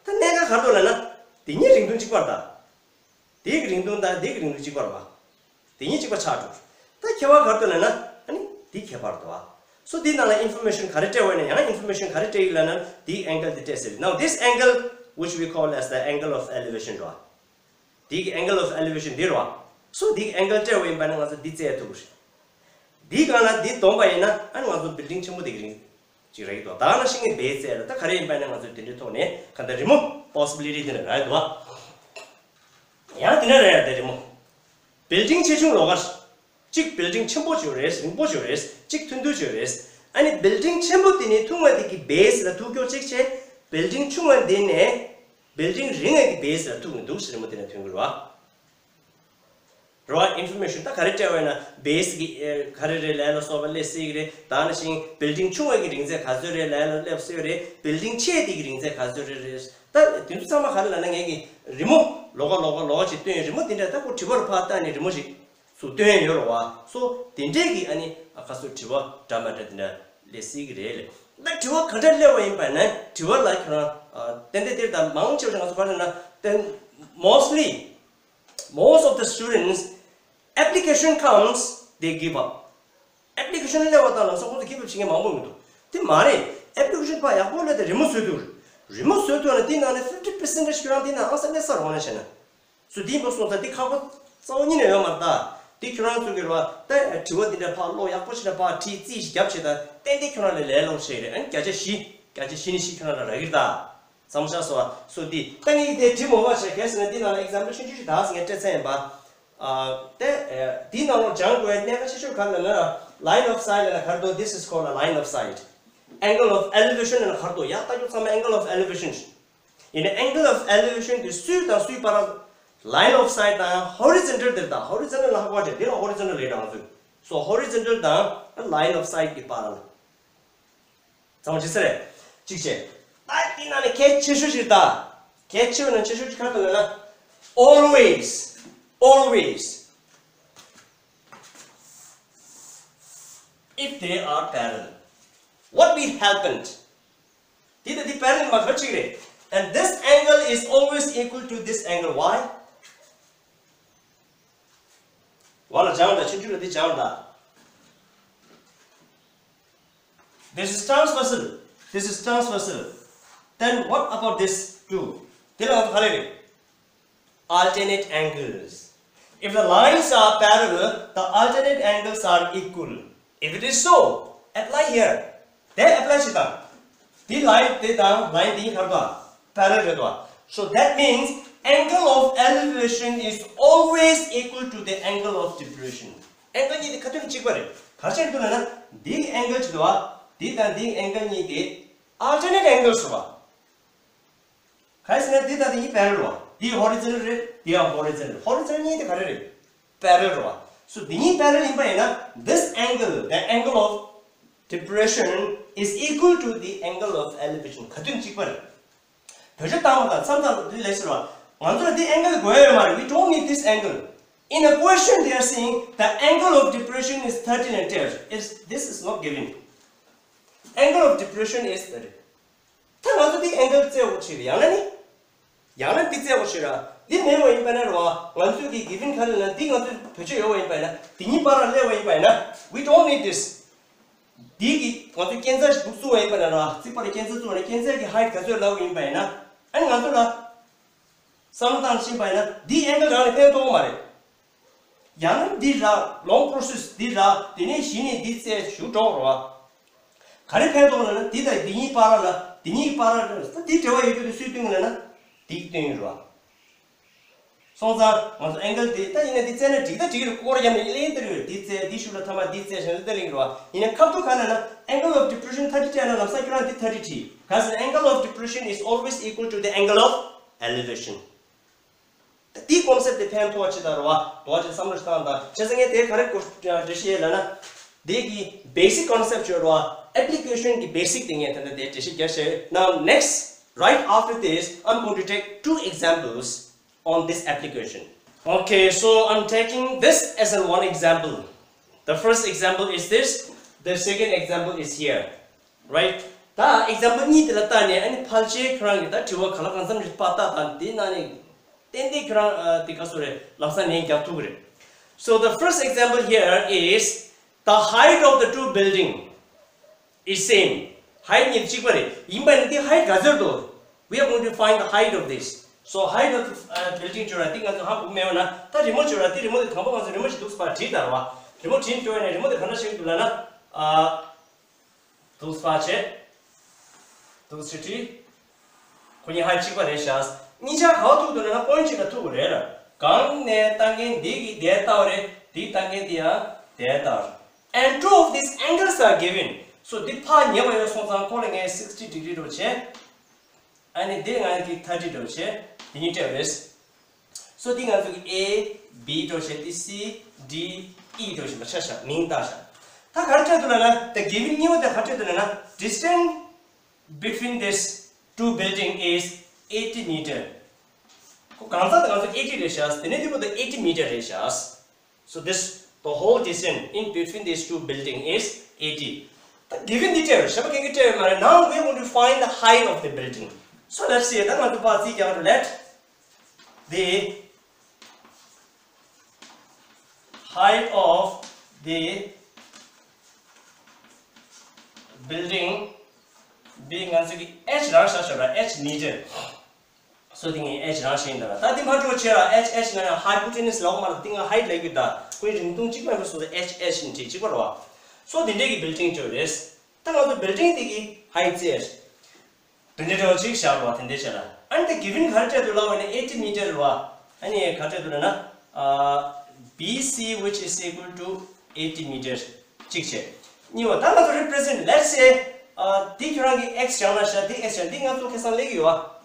ད་གནད་འགག་ག་རེ་འདུག་ལབ་ན། འདི་གཉིས་རིང་ཐུང་གཅིག་པ་རེད་ད། དེའི་གི་རིང་ཐུང་དང་དེའི་གི་རིང་ཐུང་གཅིག་པ་རེད་བ། དེ་གཉིས་གཅིག་པ་ཆགས་འགྲོ། ད་ཁྱད་པར་ག་རེ་འདུག་ལབ་ན། ཨ་ནི་དེ་ཁྱད་པར་འདུག་བ། So་དེའི་ནང་ལ་information་ག་རེ་སྤྲད་འོས་ན། ཡང་information་ག་རེ་སྤྲད་ཡོད་ལབ་ན་དེའི་angle་དེ་སྤྲད་ཟེར། Now this angle which we call as the angle of elevation་རེད་བ། དེའི་གི་angle of elevation་འདི་རེད་བ། So དེའི་གི་angle་སྤྲད་འོས་ཡིན་པ་ན་ང་ཚོ་འདི་བཙལ་ཐུབ་ཀྱི་རེད། འདིའི་སྒང་ལ་འདི་བསྡོམས་པ་ཡིན་ན་ཨ་ནི་ང་ཚོ་building་ཆེན་པོ་དེ་གི་རིང་ཅིག་རག་གི་འདུག་ད་ནང་བཞིན་གྱི་བེད་རྩལ་ལ་ད་ག་རེ་ཡིན་པ་ན་ང་ཚོས་དེ་འདྲའི་ཐོག་ནས་གང་ལྟར་རི་མོ་possibility་དེ་འདྲ་རག་གི་འདུག་བ། ཡང་དེ་འདྲ་རེད་ཡ་དེ་རི་མོ། བིལ་ཌིང་ཆེ་ཆུང་ལོགས་ཀ། གཅིག་བིལ་ཌིང་ཆེན་པོ་ཅིག་ཡོད་རེད། རིང་པོ་ཅིག་ཡོད་རེད། གཅིག་ཐུང་ཐུང་ཅིག་ཡོད་རེད། ཨ་ནི་བིལ་ཌིང་ཆེན་པོ་དེ་ནི་ཐུང་བ་དེ་གི་བེ་སི་ལ་ཐུག་ཀྱོག་གཅིག་བྱས། བིལ་ཌིང་ཆུང་བ་དེ་ནས་བིལ་ཌིང་རིང་བ་གི་བེ་སི་ལ་ཐུག་ནས་འདུག་ཟེར་མོ་དེ་ན་ཐོན་གི་རེད་བ། རེད་བ། ཨིན་ཕོར་མེ་ཤན་ད་ག་རེ་སྤྲད་པ་ཡིན་ན་བེ་སི་གི་ཨེ་ག་རེ་རེད་ལབ་ལ་སོགས་པ་སླེབས་སྲིད་གི་རེད། ད་ནང་བཞིན་བིལ་ཌིང་ཆུང་བ་གི་རིང་ཚད་ག་ཚོད་རེད་ལབ་ལ་སླེབས་སྲིད་གི་རེད། བིལ་ཌིང་ཆེ་དེ་གི་རིང་ཚད་ག་ཚོད་རེད་རེད། ད་དེ་ཚོ་ཚང་མ་ག་རེ་ལབ་ན་ངས་ཀྱི་རི་མོ་ལོགས་ཀ་ལོགས་ཀ་ལོགས་ཀ་ཅིག་སྟོན། རི་མོ་དེ་འདྲ་ད་ཁོ་དྲི་བ་རུ་ཕར་བལྟས་ནས་རི་མོ་ཞིག་སུ་སྟོན་ཡོད་རེད་བ། སོ་དེ་འདྲས་ཀྱི་ཨ་ནི་ཨ་ཁ་སོ་དྲི་བ་འདྲ་མ་འདྲ་དེ་འདྲ་སླེབས་སྲིད་གི་རེད་ལེ། ད་དྲི་བ་ག་འདྲ་སླེབས་པ་ཡིན་པ་ན་དྲི་བ་ལ་ཁྱོད་རང་ཨ་ཏན་ཏན་དེར་ད་མང་ཆེ་བ་ང་ཚོ་ག་རེ་ན་ཏན་mostly most of the students application comes, they give up. ཨེབ་ལི་ཀེ་ཤན་སླེབས་པ་དང་ལམ་སང་ཁོང་ཚོ་གིབ་ཨབ་བྱེད་མཁན་མང་པོ་མི་འདུག་དེ་མ་རེད། ཨེབ་ལི་ཀེ་ཤན་ཕར་ཡག་པོ་སླེབས་ཏེ་རི་མོ་བཟོས་འདུག་རི་མོ་བཟོས་འདུག་ན་དེ་ནང་ནས་fifty percent ཁྱོད་རང་དེ་ནང་ཨང་ས་སླེབས་ས་རོགས་ན་བྱས་ན། སུ་དེ་ཡིན་པ་སོང་ཙང་དེ་ཁག་པོ་རྩ་བ་ཉིད་ནས་ཡོད་མ་རེད་ད། དེ་ཁྱོད་རང་ཚོ་གི་རེད་བ། ད་དྲི་བ་འདི་འདྲ་ཕར་ཀློག་ཡག་པོ་བྱས་ན་ཕར་བྲིས་རྩིས་ཤིག་རྒྱབ་བྱས་ད་ཏན་ཏན་ཁྱོད་རང་ལ་ལས་སླ་པོ་ཞིག་རེད། ཨ་ནི་བརྒྱ་ཆ་བཞི་བརྒྱ་ཆ་བཞི་ནས་བཞི་ཁྱོད་རང་ལ་རག་གི་རེད་ད། བསམ་བཞག་སོ། སོ་འདི་ད་ངས་དེ་བྲིས་མོ་བ་བྱས་གལ་སྲིད་ན་འདི་ནང་ལ་ཨེག་ཛམ་པལ་ཆུང་ཆུང་ཞིག་ད་ཟེར་ངས་སྤྲད་ཚར་ཡིན་པ། ཨ་དེ་ཨ་འདི་ནང་ལ་སྦྱང་དགོས་གནད་འགག་ཆེ་ཤོས་ག་རེ་ལབ་ན་line of sight ལབ་ན་ག་རེ་འདུག This is called a line of sight. Angle of elevation ལབ་ན་ག་རེ་འདུག་ཡག་ལྟ་རྒྱུ་ཚང་མ་angle of elevation ཡིན་ན། Angle of elevation དེ་སུའི་དང་སུའི་བར། Line of sight དང་horizontal དེར་དང་horizontal ལ་ཧ་གོ་བ་བྱས་དེ་ལ་horizontal ལས་དང་ཚུལ། So horizontal དང་line of sight གི་བར་ལ། ཚང་མ་ཅི་ཟེར་རེད། གཅིག་བྱས། ད་འདི་ནང་ནས་གལ་ཆེ་ཤོས་ཤིག་ད། གལ་ཆེ་བའི་ནང་ཆེ་ཤོས་ཅིག་ག་རེ་ལབ་ན། Always, always, if they are parallel, what will happen? འདི་དང་འདི་parallel མ་ག་ཅིག་རེད། And this angle is always equal to this angle. Why? བ་ལ་སྦྱང་དང་ཆུང་ཆུང་ལ་འདི་སྦྱང་དང་། This is transversal. This is transversal. Then what about this two? དེ་ལ་ང་ཚོ་ག་རེ་རེད། Alternate angles. If the lines are parallel, the alternate angles are equal. If it is so, apply here. དེ་apply བྱེད་དང་། དེ་line དེ་དང་line དེ་གཉིས་ག་རེ་དང་parallel རེད་དོ། So that means angle of elevation is always equal to the angle of depression. Angle གཉིས་དེ་ཁ་ཐུག་གཅིག་པ་རེད། ག་རེ་བྱས་འདུག་ལབ་ན། འདིའི་angle གཅིག་འདུག་བ། འདི་དང་འདིའི་angle གཉིས་དེ་alternate angles རེད་བ། གལ་སྲིད་ན་འདི་དང་འདི་གཉིས་parallel རེད་བ། འདི་horizontal རེད། འདི་ཡང་horizontal རེད། Horizontal གཉིས་དེ་ག་རེ་རེད། Parallel རེད་བ། So འདི་གཉིས་parallel ཡིན་པ་ཡིན་ན། This angle, the angle of depression is equal to the angle of elevation. ཁ་ཐུག་གཅིག་པ་རེད། བེད་སྤྱོད་བཏང་བ་དང་མཚམས་མཚམས་འདི་ལས་ཟེར་བ། ང་ཚོ་ལ་འདི་angle དགོས་ཡོད་མ་རེད། We don't need this angle. In a question they are saying the angle of depression is thirty lectures. Is, this is not given. Angle of depression is thirty. ད་ང་ཚོ་འདི་angle བཙལ་དགོས་ཆེ་རེད། ཡང་ན་ནི། ཡང་ན་འདི་བཙལ་དགོས་ཆེ་ར། འདི་མེད་པ་ཡིན་པ་ན་རེད་བ། ང་ཚོས་ཀྱི་given ག་རེ་ལབ་ན་འདི་ང་ཚོས་བེད་སྤྱོད་ཡོད་པ་ཡིན་པ་ཡིན་ན། འདི་གཉིས་བར་ལ་སླེབས་པ་ཡིན་པ་ཡིན་ན། We don't need this. འདི་གི་ང་ཚོས་སྐྱེད་འཛར་ཞིག་བཙུགས་པ་ཡིན་པ་ན་རེད་བ། རྩིག་པ་ལ་སྐྱེད་འཛར་བཙུགས་པ་ན་སྐྱེད་འཛར་གྱི་height ག་ཚོད་ལབ་པ་ཡིན་པ་ཡིན་ན། ཨ་ནི་ང་ཚོ་ལ་བསམ་བློ་བཏང་ཕྱིན་པ་ཡིན་ན་འདི་angle རང་ནས་ཕན་ཐོགས་མ་རེད། ཡང་ན་འདི་རག་long process འདི་རག་དེ་ནས་གཞི་ནས་འདི་བཙལ་ཞུ་འགྲོ་རོགས། ག་རེ་ཕན་ཐོགས་ལབ་ན་འདི་དང་འདི་གཉིས་བར་ལ་འདི་གཉིས་བར་ལ་ད་འདི་འབྲེལ་བ་ཡོད་རྒྱུ་དེ་སུས་སྟོན་གྱི་ལབ་ན་འདིས་སྟོན་གྱི་རེད་བ། སོང་ཙང་ང་ཚོ་angle འདི་ད་ཡིན་ན་འདི་བཙལ་ན་འགྲིག་ད་འགྲིག་གི་རེད། སྐོར་བརྒྱབ་ནས་གླེང་དེ་རེད། འདི་བཙལ་འདི་ཞུ་ལ་ཐ་མ་འདི་བཙལ་བྱས་ན་དེ་གླེང་གི་རེད་བ། ཡིན་ན་ཁ་ཐུག་ག་ལབ་ན་angle of depression thirty བྲིས་ན་ལམ་སང་ཁྱོད་རང་འདི་thirty བྲིས། ག་ཟེར་ན་angle of depression is always equal to the angle of elevation. ད་དེའི་concept དེ་ཕན་ཐོགས་ཆེ་དར་བ་དོ་ཅིག་བསམ་བློ་བཏང་དང་བྱས་ཙང་ངས་དེ་ག་རེ་འགྲེལ་བཤད་ལབ་ན། དེ་གི་basic concept ཅོ་ར་application གི་basic དེ་ངས་ད་ལྟ་དེ་འགྲེལ་བཤད་རྒྱག་ཤེས། Now next, right after this, I'm going to take two examples on this application. Okay, so I'm taking this as an one example. The first example is this. The second example is here. Right? ད་example གཉིས་དེ་ལ་བལྟས་ནས་ཨ་ནི་ཕལ་ཆེར་ཁྱོད་རང་གིས་ད་དྲི་བ་ག་ལ་གང་འཚམ་ཞིག་ཕར་བལྟས་དང་དེ་ནང་ནས་ཏན་ཏན་ཁྱོད་རང་ཨ་དེ་ག་སོ་རེད་ལམ་སང་ལན་རྒྱག་ཐུབ་ཀྱི་རེད། So the first example here is the height of the two building is same. Height གཉིས་གཅིག་པ་རེད། ཡིན་པ་ནི་དེ་height ག་ཚོད་འདུག We are going to find the height of this. So height of the uh, building ཅོ་ར་དེ་ང་ཚོ་ཧ་གོ་མེད་པ་ན་ད་རི་མོ་ཅོ་ར་དེ་རི་མོ་དེ་དང་པོ་ང་ཚོ་རི་མོ་ཞིག་འདུག་སེ་ཕར་བྲིས་དང་རེད་བ། རི་མོ་བྲིས་ཅོ་ཡ་ནས་རི་མོ་དེ་ག་འདྲ་ཞིག་འདུག་ལབ་ན་ཨ། འདུག་སེ་ཕར་བྱས། འདུག་སེ་བྲིས། ཁོ་གཉིས་height གཅིག་པ་རེད་ཤག་གཉིས་ཆ་ག་པར་ཐུག་འདུག་ལབ་ན་point གཅིག་ལ་ཐུག་པ་རེད་ལ། གང་ནས་ལྟ་མཁན་འདི་གིས་འདི་ལྟ་བ་རེད། འདི་ལྟ་མཁན་འདི་ཡང་འདི་ལྟ་བ་རེད། And two of these angles are given. So འདི་ཕར་ཉེ་བ་ཡོད་སོང་ཙང་ཁོ་ལ་ངས་sixty degree འགྲོ་བྱས། ཨ་ནི་འདི་ང་གི་thirty འགྲོ་བྱས། འདི་གཉིས་སྤྲད་རེད། So འདི་ང་ཚོ་གི A B འགྲོ་བྱས། འདི C D E འགྲོ་བྱས། མ་ཆ་བཞག་མིང་བཏགས་བཞག་ད་ག་རེ་སྤྲད་འདུག་ལབ་ན། The given གཉིས་པ་དེ་ག་རེ་སྤྲད་འདུག་ལབ་ན། Distance between these two building is eighty meter. ཁོ་གང་ཟག་དེ་ང་ཚོ་eighty རེད་བཞག་དེ་ནས་དེ་བར་དུ་eighty meter རེད་བཞག So this, the whole distance in between these two building is eighty. ད་given འདི་སྤྲད་རེད། གཞན་པ་གང་གིས་སྤྲད་ཡོད་མ་རེད། Now we are going to find the height of the building. So let's see. ད་ང་ཚོ་ཕར་རྩིས་རྒྱག་རོགས། Let the height of the building be, ང་ཚོ་གི་H རང་བཞག་ཆོག་ར། H meter. So འདི་ངས་H རང་བཞག་ཡིན་ད་ར། ད་འདི་མ་འགྲོ་བྱས་ར། H H ན་ཡང་hypotenuse ལབ་མ་རེད། འདི་ང་height ལབ་ཀྱི་ད། ཁོའི་རིང་ཐུང་གཅིག་མ་ཡིན་པ་སོང་ཙང་H H ནི་བྲིས་གཅིག་པ་རེད་བ། So འདི་འདྲས་ཀྱི་building ཅིག་རེད། ད་ང་ཚོ་building འདི་གི་height ཙེ། དེ་འདྲས་འདྲ་བ་ཅིག་བཞག་རེད་བ། དེ་འདྲས་བྱས་ར། ཨ་ནི་ད་given ག་རེ་སྤྲད་འདུག་ལབ་པ་ཡིན་ན་eighty meter རེད་བ། ཨ་ནི་ག་རེ་སྤྲད་འདུག་ལབ་ན། ཨ། B C which is equal to eighty meter གཅིག་བྱས། གཉིས་པ་ད་ང་ཚོ་represent, let's say ཨ། འདི་ཁྱོད་རང་གི་X བཞག་ན་བཞག་འདི་X བཞག་འདི་ང་ཚོ་ཁ་སང་ལབ་ཀྱི་ཡོད་བ།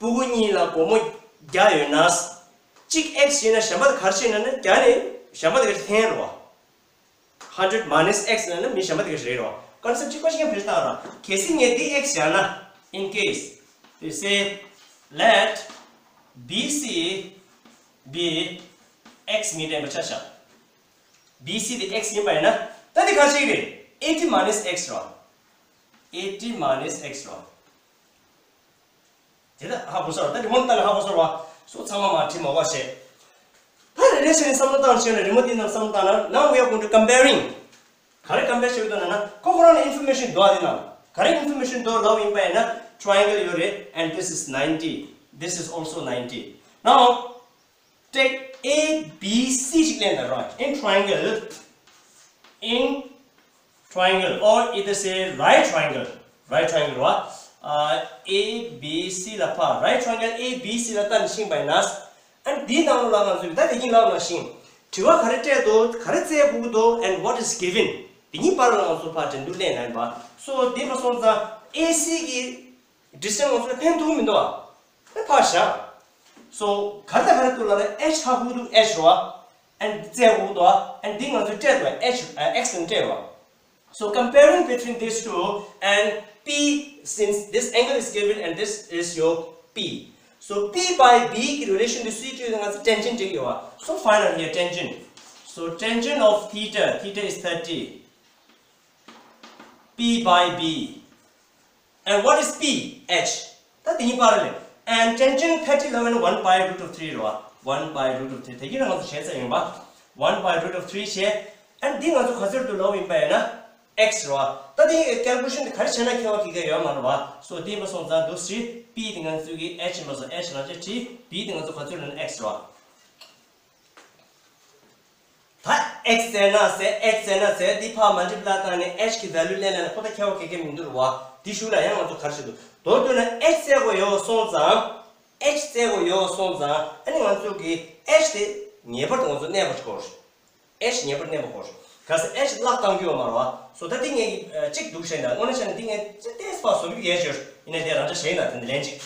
སྤུ་གུ་གཉིས་ལ་སྒོར་མོ་བརྒྱ་ཡོད་ན། གཅིག་X བྱས་ན་གཞན་པ་དེ་ག་རེ་བྱས་ན་ནི་བརྒྱ་ནས་གཞན་པ་དེ་ག་རེ་ལྷན་རེད་བ། Hundred minus X ན་ནི་མི་གཞན་པ་དེ་ག་རེ་རེད་བ། Concept གཅིག་པ་ཞིག་ཡང་བེད་སྤྱོད་བཏང་ར། གལ་སྲིད་ངས་འདི་X བཞག་ན། In case we say let B C be X meter ཡིན་པ་ཆ་བཞག B C དེ་X ཡིན་པ་ཡིན་ན། ད་འདི་ག་རེ་བྱེད་ཀྱི་རེད། eighty minus X རེད་བ། eighty minus X རེད་བ། དེ་ལ་ཧ་གོ་སོང་ར། ད་རི་མོ་ལྟ་ལ་ཧ་གོ་སོང་ར་བ། སོ་ཚང་མ་མ་བྲིས་མ་གོ་བྱས། ད་རེ་རེ་བྱས་ནས་བསམ་བློ་བཏང་བྱས་ན། རི་མོ་འདི་ནང་བསམ་བློ་བཏང་ན། Now we are going to comparing. ག་རེ་compare བྱེད་ཀྱི་འདུག་ན་ན། ཁོ་ཁོ་རང་ལ་information འདུག་ཨ། དེ་ན་ག་རེ་information འདུག་ལབ་ཡིན་པ་ཡིན་ན། Triangle ཡོད་རེད། And this is ninety. This is also ninety. Now take A B C ཞིག་ལེན་ད་ར། In triangle, in triangle or either say right triangle, right triangle ར། ཨ། A B C ལ་ཕར། Right triangle A B C ལ་ལྟ་ནས་ཕྱིན་པ་ཡིན་ན། ཨ་ནི་འདིའི་ནང་ལོགས་ལ་ང་ཚོས་ད་དེ་གིན་ལབ་ནང་བཞིན་དྲི་བ་ག་རེ་སྤྲད་འདུག་ག་རེ་བཙལ་དགོས་ཀྱི་འདུག and what is given དེ་གཉིས་བར་ལ་ང་ཚོ་ཕར་འགྲན་བསྡུར་ལེན་ན་ཡིན་པ། So དེ་མ་སོང་ཙང་A C གི་distance ང་ཚོ་ལ་ཕན་ཐོགས་མི་འདུག་ཨ། ཨ་ཕར་བཞག So ག་རེ་དང་ག་རེ་འདུག་ལབ་ན། H ཧ་གོ་འདུག H རེད་བ། And བཙལ་དགོས་འདུག and འདི་ང་ཚོས་སྤྲད་འདུག H ཨ། X ལ་སྤྲད་བ། So comparing between these two and P, since this angle is given and this is your P. So P by B གི་relation དེ་སུས་སྤྲད་ཡོད་ན། ང་ཚོ་tangent སྤྲད་ཡོད་བ། So find out here tangent. So tangent of theta, theta is thirty. P by B. And what is P? H. ད་དེ་གཉིས་བར་ལ། And tangent thirty ལབ་ན་one by root of three རེད་བ། One by root of three དེ་གིན་ང་ཚོ་བྱས་ཚར་ཡིན་པ། One by root of three བྱས། And འདི་ང་ཚོ་ག་ཚོད་འདུག་ལབ་ཡིན་པ་ཡིན་ན། X རེད་བ། ད་དེ་calculation དེ་ག་རེ་བྱས་ན་ཁྱད་པར་ག་གེ་ཡོད་མ་རེད་བ། So དེ་ཡིན་པ་སོང་ཙང་འདུག་སེ་P དེ་ང་ཚོ་གི་H ཡིན་པ་སོང་། H རང་བྱས་བྲིས། B དེ་ང་ཚོ་ག་ཚོད་ལབ་ན་X རེད་བ། ད་X བཙལ་ན་ཟེར། H བཙལ་ན་ཟེར། འདི་ཕར་multiply བཏང་ནས་H གི་value ལེན་ན་ཁོ་ད་ཁྱད་པར་ག་གེ་མི་འདུག་རེད་བ། འདི་གཞུག་ལ་ཡང་ང་ཚོ་ག་རེ་བྱེད་འདུག་མདོར་བསྡུས་ན་H བཙལ་དགོས་ཡོད་སོང་ཙང་། H བཙལ་དགོས་ཡོད་སོང་ཙང་། ཨ་ནི་ང་ཚོ་གི་H དེ་ངེས་པར་དུ་ང་ཚོ་གནས་པ་ཅིག་དགོས་རེད། H ངེས་པར་གནས་པ་དགོས་རེད། གལ་སྲིད་H བརླག་བཏང་རྒྱུ་ཡོད་མ་རེད་བ། So ད་འདི་ངས་ཨ་གཅིག་འདུག་བྱས་ན། དངོས་གནས་བྱས་ན་འདི་ངས་ཏོག་ཙམ་ཕར་བཟོ་རྒྱུ་ཡོད་ཅོར། ཡིན་ན་དེ་རང་འདྲ་བྱས་ན་དེ་འདི་ལན་གཅིག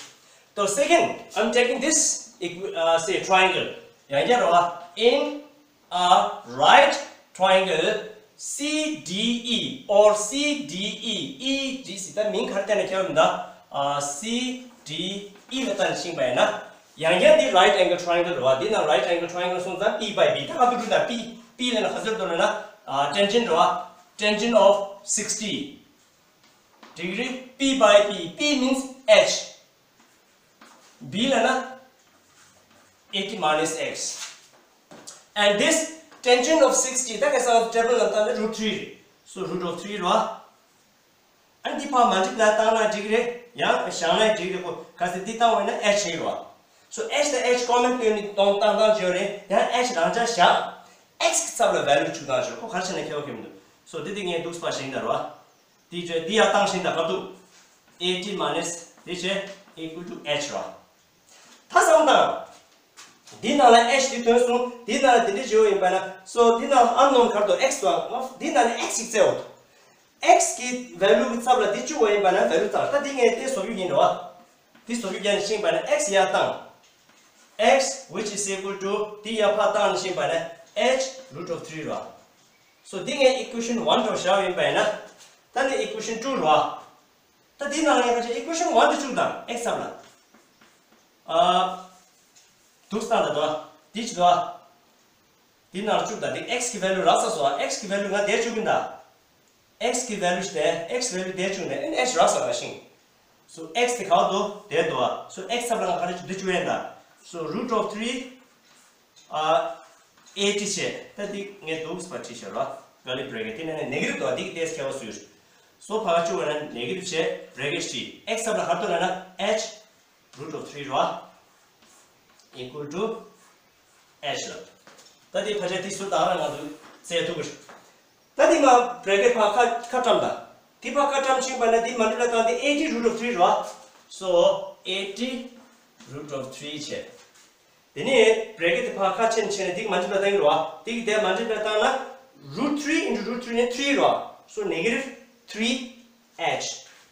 So second, I'm taking this equi- uh, say triangle. ཡང་བསྐྱར་རོ། In a right triangle C D E or C D E, E D C ད་མིང་ག་རེ་བཏགས་ན་ཁྱད་པར་མི་འདུག་ཨ། C D E ལ་བཏགས་ནས་ཕྱིན་པ་ཡིན་ན། ཡང་བསྐྱར་འདི་right angle triangle རེད་བ། འདི་ནང་right angle triangle སོང་ཙང་P by B ད་ག་འདུག་ད། P, P ལབ་ན་ག་ཚོད་འདུག་ལབ་ན། ཨ། tangent རེད་བ། Tangent of sixty degree P by B. P means H. B ལབ་ན་eighty minus X. And this tangent of sixty ད་ག་ས་table ལ་བཏང་ན་root three རེད། So root of three རེད་བ། ཨ་ནི་འདི་ཕར་multiply བཏང་ན་འགྲིག་གི་རེད། ཡང་བཞག་ན་འགྲིག་གི་རེད། ཁོ་གལ་སྲིད་འདི་བཏང་བ་ཡིན་ན་H ཡིན་རེད་བ། So H དང་H common བཏོན་ནས་གཏོང་བཏང་བཏང་བྱས་རེད། ཡང་H རང་འཇགས་བཞག X གི་ཚབ་ལ་value བཅུག་བཏང་བྱས། ཁོ་ག་རེ་བྱས་ན་ཁྱད་པར་གང་ཡང་མི་འདུག So འདི་འདི་ངས་འདུག་སེ་ཕར་བཞག་ཡིན་ད་རེད་བ། འདི་བྱས་འདི་ཡར་བཏང་ཞིང་ད་ག་འདུག eighty minus འདི་བྱས་equal to H རེད་བ། ད་བསམ་བློ་བཏང་། འདི་ནང་ལ་H དེ་ཐོན་སོང་། འདི་ནང་ལ་དེ་འདྲ་བྱེད་པ་ཡིན་པ་ན། so འདི་ནང་unknown ག་རེ་འདུག X དང་། འདི་ནང་ལ་X ཞིག་བཙལ་འོ། X གི་value གི་ཚབ་ལ་འདི་བཅུག་པ་ཡིན་པ་ན་value བཏང་། ད་འདི་ངས་དེ་བཟོ་རྒྱུ་ཡིན་རོ། འདི་བཟོ་རྒྱུ་རྒྱག་ནས་ཤེས་པ་ན་X ཡར་བཏང་། X which is equal to འདི་ཡར་ཕར་བཏང་ནས་ཤེས་པ་ན་H root of three རོ། so འདི་ངས་equation one དུ་བཞག་ཡིན་པ་ཡིན་ན། ད་ནི་equation two རོ། ད་འདི་ནང་ལ་ཡང་ཁ་ཅིག་equation one དུ་བཅུག་དང་། X ཚབ་ལ། ཨ། འདུག་སྟངས་ད་དོ། འདི་ཅི་དོ། འདི་ནང་བཅུག་དང་། འདི་X གི་value རག་ས་སོ། X གི་value ང་དེ་བཅུག་གིན་ད། X གི་value དེ། X value དེ་བཅུག་ནས་ཨན་H རག་ས་ར་ཤིང་། so X དེ་ག་བ་དོ། དེ་དོ། so X ཚབ་ལ་ང་ག་རེ་བཅུག་འདི་བཅུག་ཡིན་ད། so root of three ཨ། eighty བྱས། ད་འདི་ངས་འདུག་སེ་ཕར་བྲིས་བཞག་ར། curly bracket དེ་ནས་negative དོ། འདི་གི་ཏེས་ཁྱད་པར་སུ་ཡོད། so ཕར་བཅུག་པ་ན་negative བྱས། bracket བྲིས། X ཚབ་ལ་ག་རེ་འདུག་ལབ་ན་H root of three རོ། equal to H ལ། ད་འདི་ཕལ་ཆེར་འདི་སུ་དང་ར་ང་ཚོ་བཙལ་ཐུབ་ཀྱི་རེད། ད་འདི་མ་bracket ཕར་ཁ་ཁ་བཀྲམ་དང་། འདི་ཕར་ཁ་བཀྲམ་ཕྱིན་པ་ན་འདི་མ་འགྲིག་ལ་བཏང་། འདི་eighty root of three རོ། so eighty root of three བྱས། དེ་ནས་bracket དེ་ཕར་ཁ་ཕྱེ་ནས་ཕྱེ་ནས་འདི་གི་མ་འགྲིག་པ་བཏང་གི་རེད་བ། འདི་གི་དེ་མ་འགྲིག་པ་བཏང་ན། root three into root three ནི་three རེད་བ། so negative three H,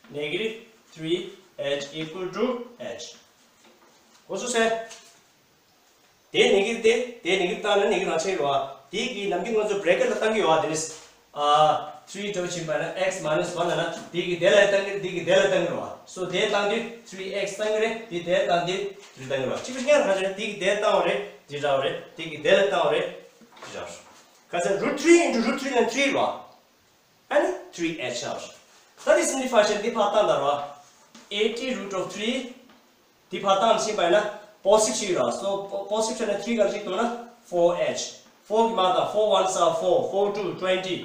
negative three H equal to H. གོ་སོང་ཟེར། དེ་negative དེ་དེ་negative བཏང་ན་negative རང་ཆགས་ཀྱི་རེད་བ། འདི་གི་ནམ་རྒྱུན་ང་ཚོ་bracket ལ་བཏང་གི་ཡོད་བ། དེ་ནི། ཨ། three འགྲོ་ཕྱིན་པ་ན་X minus one ལབ་ན་འདི་གི་དེ་ལ་བཏང་གི་རེད། འདི་གི་དེ་ལ་བཏང་གི་རེད་བ། so དེ་བཏང་དུས་three X བཏང་གི་རེད། འདི་དེ་བཏང་དུས་three བཏང་གི་རེད་བ། གཅིག་པ་སྔར་ག་ཚོད་འདི་གི་དེ་བཏང་བ་རེད། འདི་རག་པ་རེད། འདི་གི་དེ་ལ་བཏང་བ་རེད། འདི་རག་པ་རེད། ག་ཚོད་root three into root three ལ་three རེད་བ། ཨ་ནི་three H ཆགས་རེད། ད་འདི་simplify བྱས་འདི་ཕར་བཏང་དང་རེད་བ། eighty root of three འདི་ཕར་བཏང་ཕྱིན་པ་ཡིན་ན་positive ཞིག་རེད་བ། so positive བྱས་ན་three ག་རེ་ཞིག་འདུག་ན་four H། four གི་མ་དང་། four ones are four, four two twenty,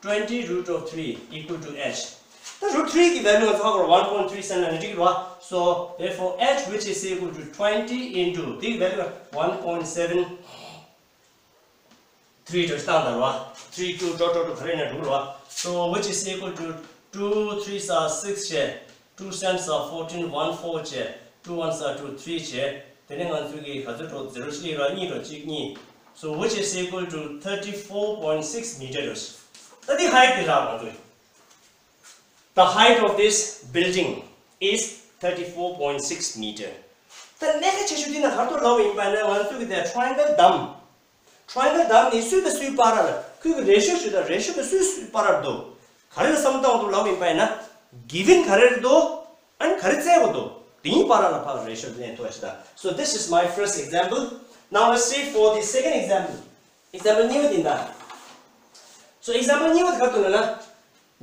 twenty root of three equal to H. ད་root three གི་value ང་ཚོ་ཧ་གོ་ར། one point three seven ལ་ནི་འགྲིག་རེད་བ། so therefore H which is equal to twenty into འདི་གི་value one point seven three འདྲ་བཏང་དང་ར། three two dot dot ག་རེ་ན་འགྲོ་ར། so which is equal to two threes are six བྱས། two sevens are fourteen, one four བྱས། two ones are two, three བྱས། དེ་ནས་ང་ཚོའི་གི་ག་ཚོད་འགྲོ། zero གཅིག་ར། གཉིས་འགྲོ། གཅིག་གཉིས། so which is equal to thirty four point six meter འགྲོ། ད་འདི་height དེ་རག་ང་ཚོས། The height of this building is thirty four point six meter. ད་གནད་འགག་ཆེ་ཤོས་འདི་ན་ག་རེ་འདུག་ལབ་པ་ཡིན་པ་ན། ང་ཚོས་གི་དེ་triangle བདམས། triangle བདམས་ནི་སུའི་དང་སུའི་བར་ལ། ཁོའི་གི་ratio ཞུ་དང་། ratio དེ་སུའི་སུའི་བར་ལ་འདུག་ག་རེ་ལ་བསམ་བློ་བཏང་དགོས་འདུག་ལབ་པ་ཡིན་པ་ན། given ག་རེ་རེད་འདུག་ཨ་ནི་ག་རེ་བཙལ་དགོས་འདུག་དེའི་བར་ལ་ཕར་ratio དེ་ལེན་ཐུབ་པ་ཞིག་དང་། so this is my first example. Now let's see for the second example. example གཉིས་པ་འདི་ད། so example གཉིས་པ་དེ་ག་རེ་འདུག་ལབ་ན།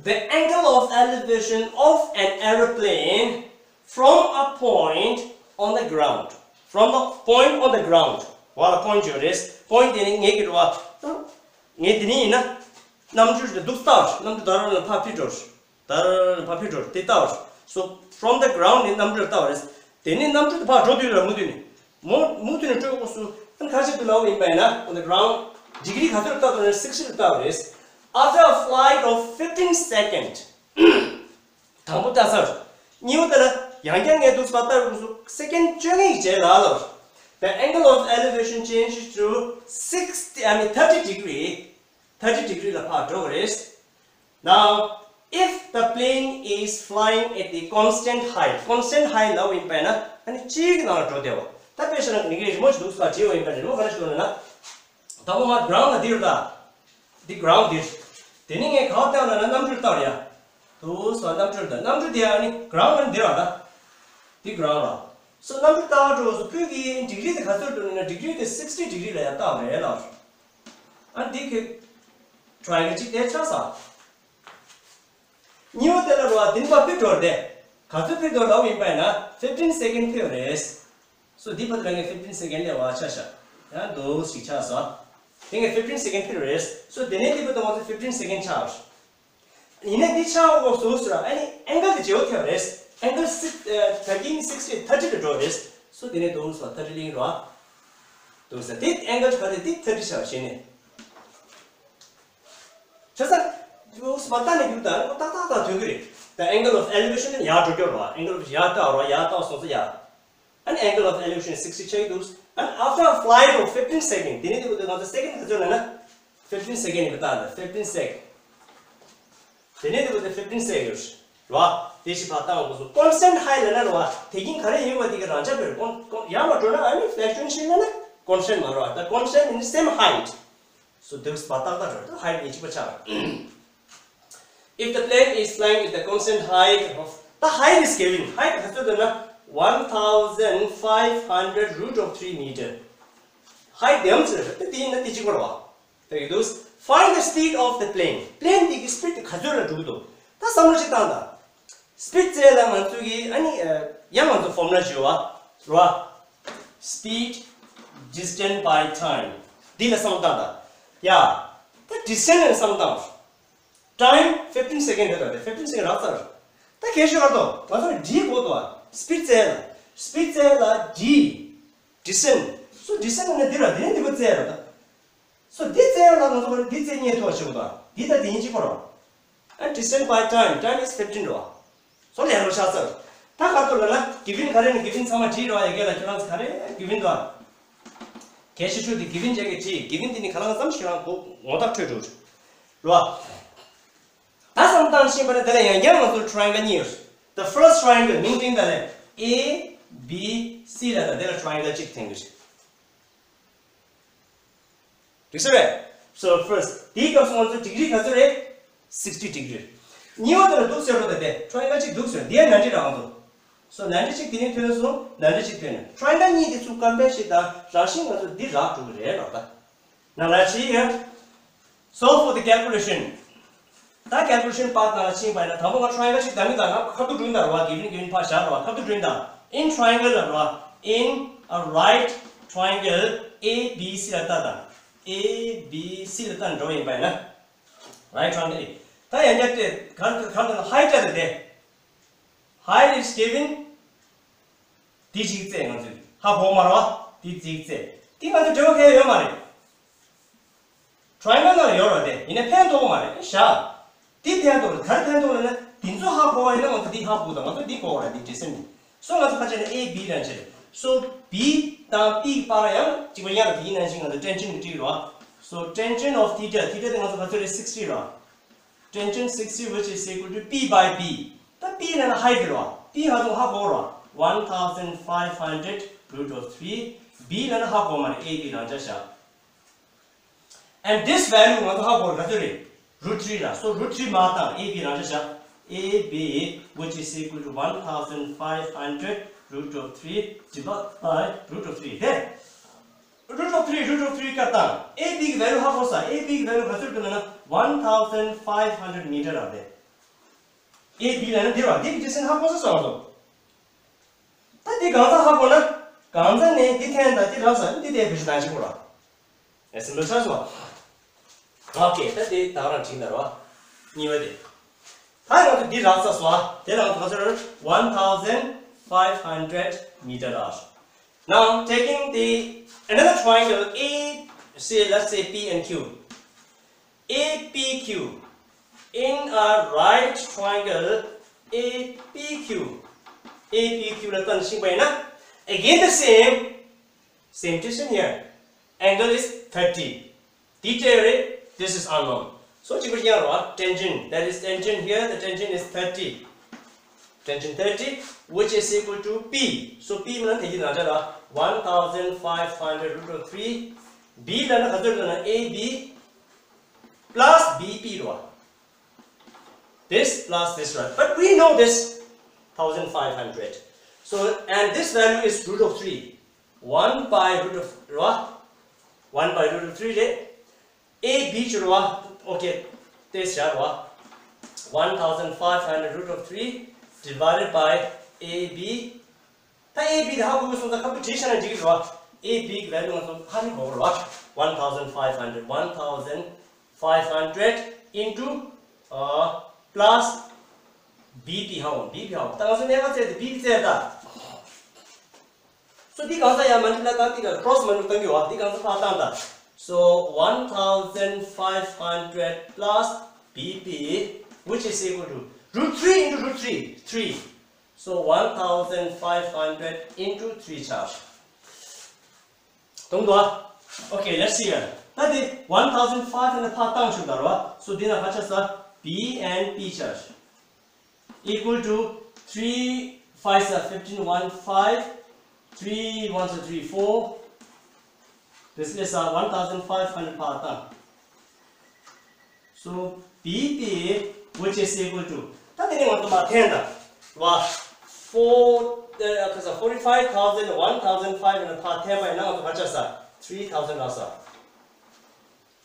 The angle of elevation of an aeroplane from a point on the ground. From a point on the ground. བ་ལ་point ཡོད་རེད། point དེ་ནི་ངེད་ཀྱི་རེད་བ། ངས་དེ་ནི་ཡིན་ན། གནམ་གྲུ་དེ་འདུག་སེ་བཏང་བ་རེད། གནམ་གྲུ་ད་རུང་ལ་ཕར་ཕྱིར་འགྲོ་རེད། ད་རུང་ལ་ཕར་ཕྱིར་འགྲོ་རེད། དེ་བཏང་བ་རེད། so from the ground ནས་གནམ་གྲུ་ལ་བཏང་བ་རེད། དེ་ནས་གནམ་གྲུ་དེ་ཕར་འགྲོ་དུས་ལ་མུ་མཐུད་ནས། མུ་མུ་མཐུད་ནས་འགྲོ་དགོས་སུ། ཨ་ནི་ག་རེ་བྱེད་འདུག་ལབ་པ་ཡིན་པ་ཡིན་ན། on the ground degree ག་ཚོད་ལ་བཏང་བ་རེད། sixty ལ་བཏང་བ་རེད། after a flight of fifteen second. དང་པོ་བཏང་ཚར། གཉིས་པ་དེ་ལ་ཡང་བསྐྱར་ངས་འདུག་སེ་ཕར་བལྟ་དགོས་སུ། second བཅོ་ལྔའི་རྗེས་ལ་ལབ། the angle of elevation changes to sixty, I mean thirty degree. thirty degree ལ་ཕར་འགྲོ་བ་རེད། Now if the plane is flying at the constant height, constant height ལབ་པ་ཡིན་པ་ཡིན་ན། ཨ་ནི་གཅིག་གི་ནང་ལ་འགྲོ་བདེ་བ། ད་དཔེ་བཞག་ན་ངེད་ཀྱིས་རི་མོ་ཞིག་འདུག་སེ་བྲིས་པ་ཡིན་པ་ཡིན་ན། རི་མོ་ག་རེ་ཞིག་འདུག་ལབ་ན། དང་པོ་ང་ground ལ་འདིར་ལྟ། འདི་ground འདིར། དེ་ནས་ངས་ག་པར་བལྟ་ལབ་ན་གནམ་གྲུར་བལྟ་བ་རེད་ཡ། འདུག་སེ་གནམ་གྲུར་ལྟ། གནམ་གྲུ་དེ་ཨ་ནི་ground ལ་འདིར་ར་ལྟ། འདི་ground ལ། སོ་གནམ་གྲུ་ལྟ་བ་འགྲོ་སོ། ཁོས་ཀྱི་degree དེ་ག་ཚོད་འགྲོ་ན། degree དེ་sixty degree ལ་ཡ་བལྟ་བ་རེད་ལབ། ཨ་འདི་ཁོས་triangle གཅིག་དེ་ཆགས་ས། གཉིས་པ་དེ་ལ་རོ། ཨ་དེ་ནི་ཕར་འཕུར་འགྲོ་རེད། ག་ཚོད་འཕུར་འགྲོ་ལབ་ཡིན་པ་ཡིན་ན་fifteen second འཕུར་རེད། སོ་འདི་ཕར་དུ་ལ་ངས་fifteen second ལས་བ་ཆ་བཞག་ཡང་འདུག་ཞིག་ཆགས་སོ། དེ་ངས་fifteen second འཕུར་རེད། སོ་དེ་ནས་འདི་ཕར་དུ་ང་ཚོ་fifteen second ཆགས། ཡིན་ནའི་འདི་ཆགས་འོག་སུ་ཟེར་ཨ་ནི་angle དེ་བརྗེ་བོ་ཐེབས་རེད། angle six, thirty, sixty, thirty ལ་འགྲོ་རེད། སོ་དེ་ནས་འདུག་སོ་thirty ལིང་རོ། འདུག་ས་དེ་angle ག་དེ་དེ་thirty ཆགས་བྱས་ནས། ཆ་ས། འདུག་སོ་མ་ལྟ་ནས་རྒྱུག་དང་ཏག་ཏག་ཏག་ཐོན་གི་རེད། the angle of elevation ནི་ཡར་འགྲོ་རྒྱུ་རོ། angle of ཡར་ལྟ་རོ། ཡར་ལྟ་སོང་ས་ཡར། And angle of elevation is sixty ཆགས་ཀྱི་འདུག And after a flight of fifteen second དེ་ནས་དེ་བུ་དེ་ང་ཚོ་སེ་ཀེན་ག་ཚོད་ལ་ན། fifteen second ཡིན་པ་ལྟ་ད་fifteen second དེ་ནས་དེ་བུ་དེ་fifteen second རེད་བ། དེ་ཞིག་ཕར་བཏང་དགོས་སོ། constant height ལ་ན་རེད་བ། དེ་ཀིན་ག་རེ་ཡིན་པ་དེ་གི་རང་ཆ་བེར་ཀོན་ཀོན་ཡར་མ་འགྲོ་ན་ཨ་ནི་fluctuation ལ་ན་constant མ་རེད་བ། ད་constant in the same height so དེ་བུ་ཕར་ཏག་ཏག་རེད། ད་height གཉིས་གཅིག་པ་ཆགས། If the plane is flying with a constant height of the height is given height ག་ཚོད་འདུག་ན་one thousand five hundred root of three meter height དེ་ཡང་ཚོད་རེད། ད་དེ་ཡིན་ན་དེ་གཅིག་པ་རེད་བ། ད་ཡོད་དུས། Find the speed of the plane. plane དེ་གི་speed དེ་ག་ཚོད་ལ་འགྲོ་གི་འདུག་ད་བསམ་བློ་ཞིག་བཏང་དང་། speed བཙལ་ལ་ང་ཚོ་གི་ཨ་ནི་ཡང་ང་ཚོ་formula ཞིག་ཡོད་བ། རེད་བ། speed distance by time འདི་ལ་བསམ་བློ་བཏང་དང་། ཡ། ད་distance ལ་བསམ་བློ་བཏང་། time fifteen second རེད་ད། དེ་fifteen second རག་ཚར། ད་གལ་ཤོད་གར་དོ་ང་ཚོ་འདྲིས་དགོས་དོ། speed བཙལ་ལ། speed བཙལ་ལ་འདྲིས། distance so distance ནི་འདི་ར་འདི་ནི་འདི་པ་བཙལ་ར་ད། so འདི་བཙལ་ཡ་ལ་ང་ཚོ་ག་རེ་འདི་བཙལ་རྙེད་ཐུབ་པ་བྱེད་དགོས་དང་འདི་ད་འདི་ཡིན་གཅིག་པ་རེད། and distance by time time is fifteen རེད་བ། so ལས་རོ་ཤ་ཚར། ད་ག་ཚོད་ལ་ན་given ག་རེ་ནི་given ཚང་མ་བྲིས་རེད་བ། ཡ་གི་ལ་ཁྱོད་རང་ཚོ་ག་རེ་given དང་། གལ་ཆེ་ཤོས་དེ་given བྱས་གི་བྲིས། given དེ་ནི་ག་ལ་ང་ཙམ་ཞིག་རང་གོ་ངོ་ཐག་ཆོད་འགྲོ་རེད་བ། ད་བསམ་བཏང་ཤེས་པ་ནི་དེ་ལ་ཡང་བསྐྱར་ང་ཚོ་triangle གཉིས་ཡོད། the first triangle མིང་འདི་ད་ལས་A B C ལ་ད་དེ་ལ་triangle གཅིག་འཐེན་གི་རེད། འགྲིག་ས་རེད། so first དེའི་སྐབས་སུ་ང་ཚོ་degree ག་ཚོད་རེད། sixty degree གཉིས་པ་དེ་ལ་འདུག་ཟེར་རོ། ད་དེ་triangle གཅིག་འདུག་ཟེར་འདི་ཡང་ninety རག་ང་ཚོ། so ninety གཅིག་དེ་ནས་ཐོན་སོང་། ninety གཅིག་ཐོན་ནས་triangle གཉིས་དེ་ཚུར་compare བྱེད་དང་རང་བཞིན་ང་ཚོ་འདི་རག་འགྲོ་གི་རེད་ལབ་ད། Now let's see here. So for the calculation ད་calculation part ནང་ལ་ཕྱིན་པ་ཡིན་ན་དང་པོ་ང་triangle གཅིག་ད་མི་ད་ང་ཁ་ཐུག་བསྒྲུན་ད་ར་བ། given given ཕར་བཞག་ར་བ། ཁ་ཐུག་བསྒྲུན་ད། in triangle ལ་ར་བ། in a right triangle A B C ལ་ལྟ་ད། A B C ལ་ལྟ་འགྲོ་ཡིན་པ་ཡིན་ན། right triangle ད་ཡང་བསྐྱར་ཏེ་ག་ག་ད་height ལ་དེ། height is given འདི་གཅིག་བཙལ། ང་ཚོས་ཧ་གོ་མ་རེད་བ། འདི་གཅིག་བཙལ། འདི་ང་ཚོ་འབྲེལ་བ་གང་ཡང་ཡོད་མ་རེད། triangle ནང་ལ་ཡོད་རེད་དེ། ཡིན་ན་ཕན་ཐོགས་མ་རེད་ཤག་འདི་ཕན་ཐོགས་རེད། ག་རེ་ཕན་ཐོགས་རེད་ན་འདི་ཚོ་ཧ་གོ་བ་ཡིན་ན་ང་ཚོ་འདི་ཧ་གོ་དང་ང་ཚོ་འདི་གོ་བ་རེད། འདི་འདྲི་སེམས་ནི། སོ་ང་ཚོ་ཁ་ཆེ་ན་A B ལ་བྱེད། so B དང་P བར་ཡང་གཅིག་པ་ཡང་འདི་ཡིན་ན་ཞིག་ང་ཚོ་tangent གི་བྲིས་རོགས། so tangent of theta theta དེ་ང་ཚོ་ག་ཚོད་རེད། sixty རོགས། tangent sixty which is equal to P by B. ད་P ལ་ན་height རོ། P ང་ཚོ་ཧ་གོ་རོ། one thousand five hundred root of three B ལ་ན་ཧ་གོ་མ་རེད། A B རང་ཆ་བཞག and this value ང་ཚོ་ཧ་གོ་རོ་ག་ཚོད་རེད། root three ར། so root three མ་བཏང་། A B རང་ཆ་བཞག A B which is equal to one thousand five hundred root of three divided by root of three དེ། root of three root of three ཀ་བཏང་། A B གི་value ཧ་གོ་ས། A B གི་value ག་ཚོད་འདུག་ན་one thousand five hundred meter ར་དེ། A B ལ་ན་འདི་ར་འདི་གི་distance ཧ་གོ་ས་སོང་སོང་། ད་འདི་གང་ཚ་ཧ་གོ་ན་གང་ཚ་ནས་འདི་འཐེན་དང་འདི་རག་ས་འདི་དེ་བེད་སྤྱོད་གཏང་ཅིག་གོ་ར། ཨེ་སི་ལོ་ཆ་སོང་། ཨོ་ཁེ། ད་དེ་ད་རང་བྲིས་ན་རོ། གཉིས་པ་དེ། ད་ང་ཚོ་འདི་རག་ས་སོ། དེ་ལ་ང་ཚོ་ག་ཚོད་རེད། one thousand five hundred meter ར། Now taking the another triangle A, say let's say P and Q. A P Q. In a right triangle A P Q. A P Q ལ་ལྟ་ན་ཤེས་པ་ཡིན་ན། Again the same. Same distance here. Angle is thirty. Theta རེད། This is unknown. So གཅིག་པ་ཡང་རོ། tangent, that is tangent here, the tangent is thirty. Tangent thirty, which is equal to P. So P ལ་ན་དེ་གི་ནང་ཆ་ལ་one thousand five hundred root of three. B ལ་ན་ག་ཚོད་ལ་ན། A B plus B P རོ། This plus this, right? But we know this thousand five hundred. So, and this value is root of three. One by root of, right? One by root of three རེད། A B ཅི་རེད་བ། Okay, this ཡ་རེད་བ། One thousand five hundred root of three divided by A B. ད A B དེ་ཧ་གོ་གི་སོང་ཙང་ཁ་བུ་བྲིས་བཞག་ན་འགྲིག་གི་རེད་བ། A B གི་value ང་ཚོ་ཧ་ནི་གོ་གི་རེད་བ། One thousand five hundred, one thousand five hundred into, uh, plus B P ཧ་འོང་། B P ཧ་འོང་། ད་ང་ཚོ་གནས་པ་བཙལ་ཏེ་B P བཙལ་ད། So འདི་གང་ས་ཡང་མ་འགྲིག་ན་ད་འདི་ལ་cross མ་འགྲིག་བཏང་གི་བ། འདི་གང་ས་ཕར་བཏང་ད། So one thousand five hundred plus B P, which is equal to root three into root three, three. So one thousand five hundred into three བྱ། དུང་དུ། Okay, let's see here. ད་དེ་one thousand five hundred ཕར་བཏང་ཆོག་ད་རོ། So འདི་ན་ཕར་ཆ་ས་B and P བྱ། Equal to three fives are fifteen, one five, three ones are three, four. This is uh, one thousand five hundred ཕར་བཏང་། So B P, which is equal to, ད་དེ་ནི་ང་ཚོ་མར་འཐེན་དང་། བ། Four, uh, ཁ་ས་forty five thousand, one thousand five hundred ཕར་འཐེན་པ་ཡིན་ན་ང་ཚོ་ག་ཆགས་ས། Three thousand ལ་ས།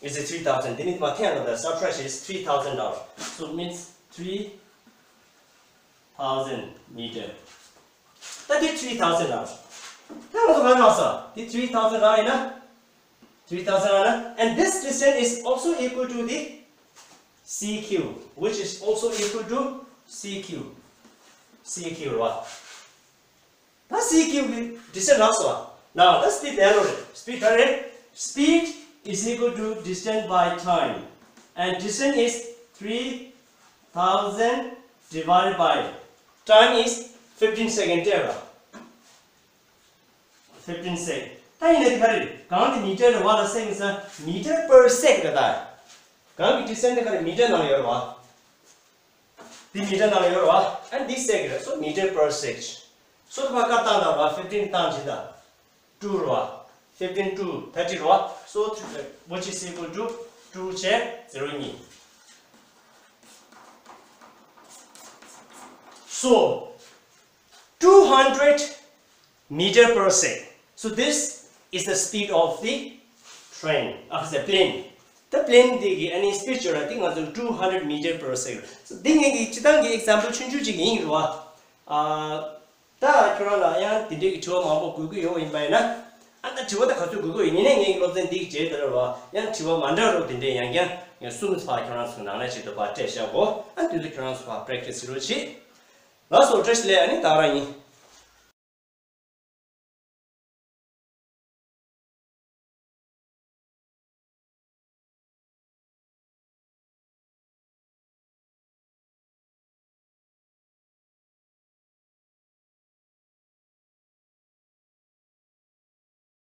Is it three thousand? དེ་ནི་མར་འཐེན་དང་། The subtraction is three thousand dollars. So means three thousand meter. ད་དེ་three thousand རང་། ད་ང་ཚོ་ག་རང་ས། དེ་three thousand རང་ཡིན་ན། Three thousand རང་ན། And this distance is also equal to the C Q, which is also equal to C Q. C Q ར། ད་C Q གི་distance རག་སོང་བ། Now the speed ལས་རོ་རེད། Speed ག་རེད། Speed is equal to distance by time. And distance is three thousand divided by time is fifteen second སྟེར་བ། Fifteen second. ད་ཡིན་ན་དེ་ག་རེད། གང་དེ་མི་ཊར་རེད་བ། ལ་སེ་གི་ས་མི་ཊར་པར་སེ་གི་རེད་ད། གང་གི་distance དེ་ག་རེད། མི་ཊར་ནང་ཡོད་རེད་བ། དེ་མི་ཊར་ནང་ཡོད་རེད་བ། And this second so meter per second. So དེ་བ་ཀ་བཏང་ད་བ། fifteen བཏང་ཅི་ད། Two རེད་བ། Fifteen two thirty རེད་བ། So three, which is equal to two བྱས་zero གཉིས། So two hundred meter per second. So this is the speed of the train, of the plane. The plane དེ་གི་ཨ་ནི་speed ཅོ་ར་དེ་ང་ཚོ་two hundred meter per second. So འདི་ངེད་ཀྱི་སྤྱི་བཏང་གི་example ཆུང་ཆུང་ཅིག་ཡིན་རུ་བ། ཨ། ད་ཁྱོད་རང་ལ་ཡང་དེ་འདྲའི་གི་དྲི་བ་མང་པོ་དགོས་ཀྱི་ཡོད་ཡིན་པ་ཡིན་ན། ཨ་ད་དྲི་བ་ད་ག་ཚོད་དགོས་ཀྱི་ཡོད། ཡིན་ནའི་ངེད་ཀྱི་སློབ་ཚན་འདི་གི་རྗེས་དེ་ལ་རུ་བ་ཡང་དྲི་བ་མ་འདྲ་རུ་དེ་འདྲའི་ཡང་བསྐྱར་ཡང་གསུམ་ཕར་ཁྱོད་རང་ཚོ་ནང་ལ་ཅིག་ཏུ་ཕར་སྤྲད་བཞག་གོ། ཨ་དེ་ཚོ་ཁྱོད་རང་ཚོ་ཕར་practice བྱེད་རོགས་བྱེད། ལགས་སོ། བཀྲ་ཤིས་བདེ་ལེགས། ཨ་ནི་ད་ག་རང་ཡིན།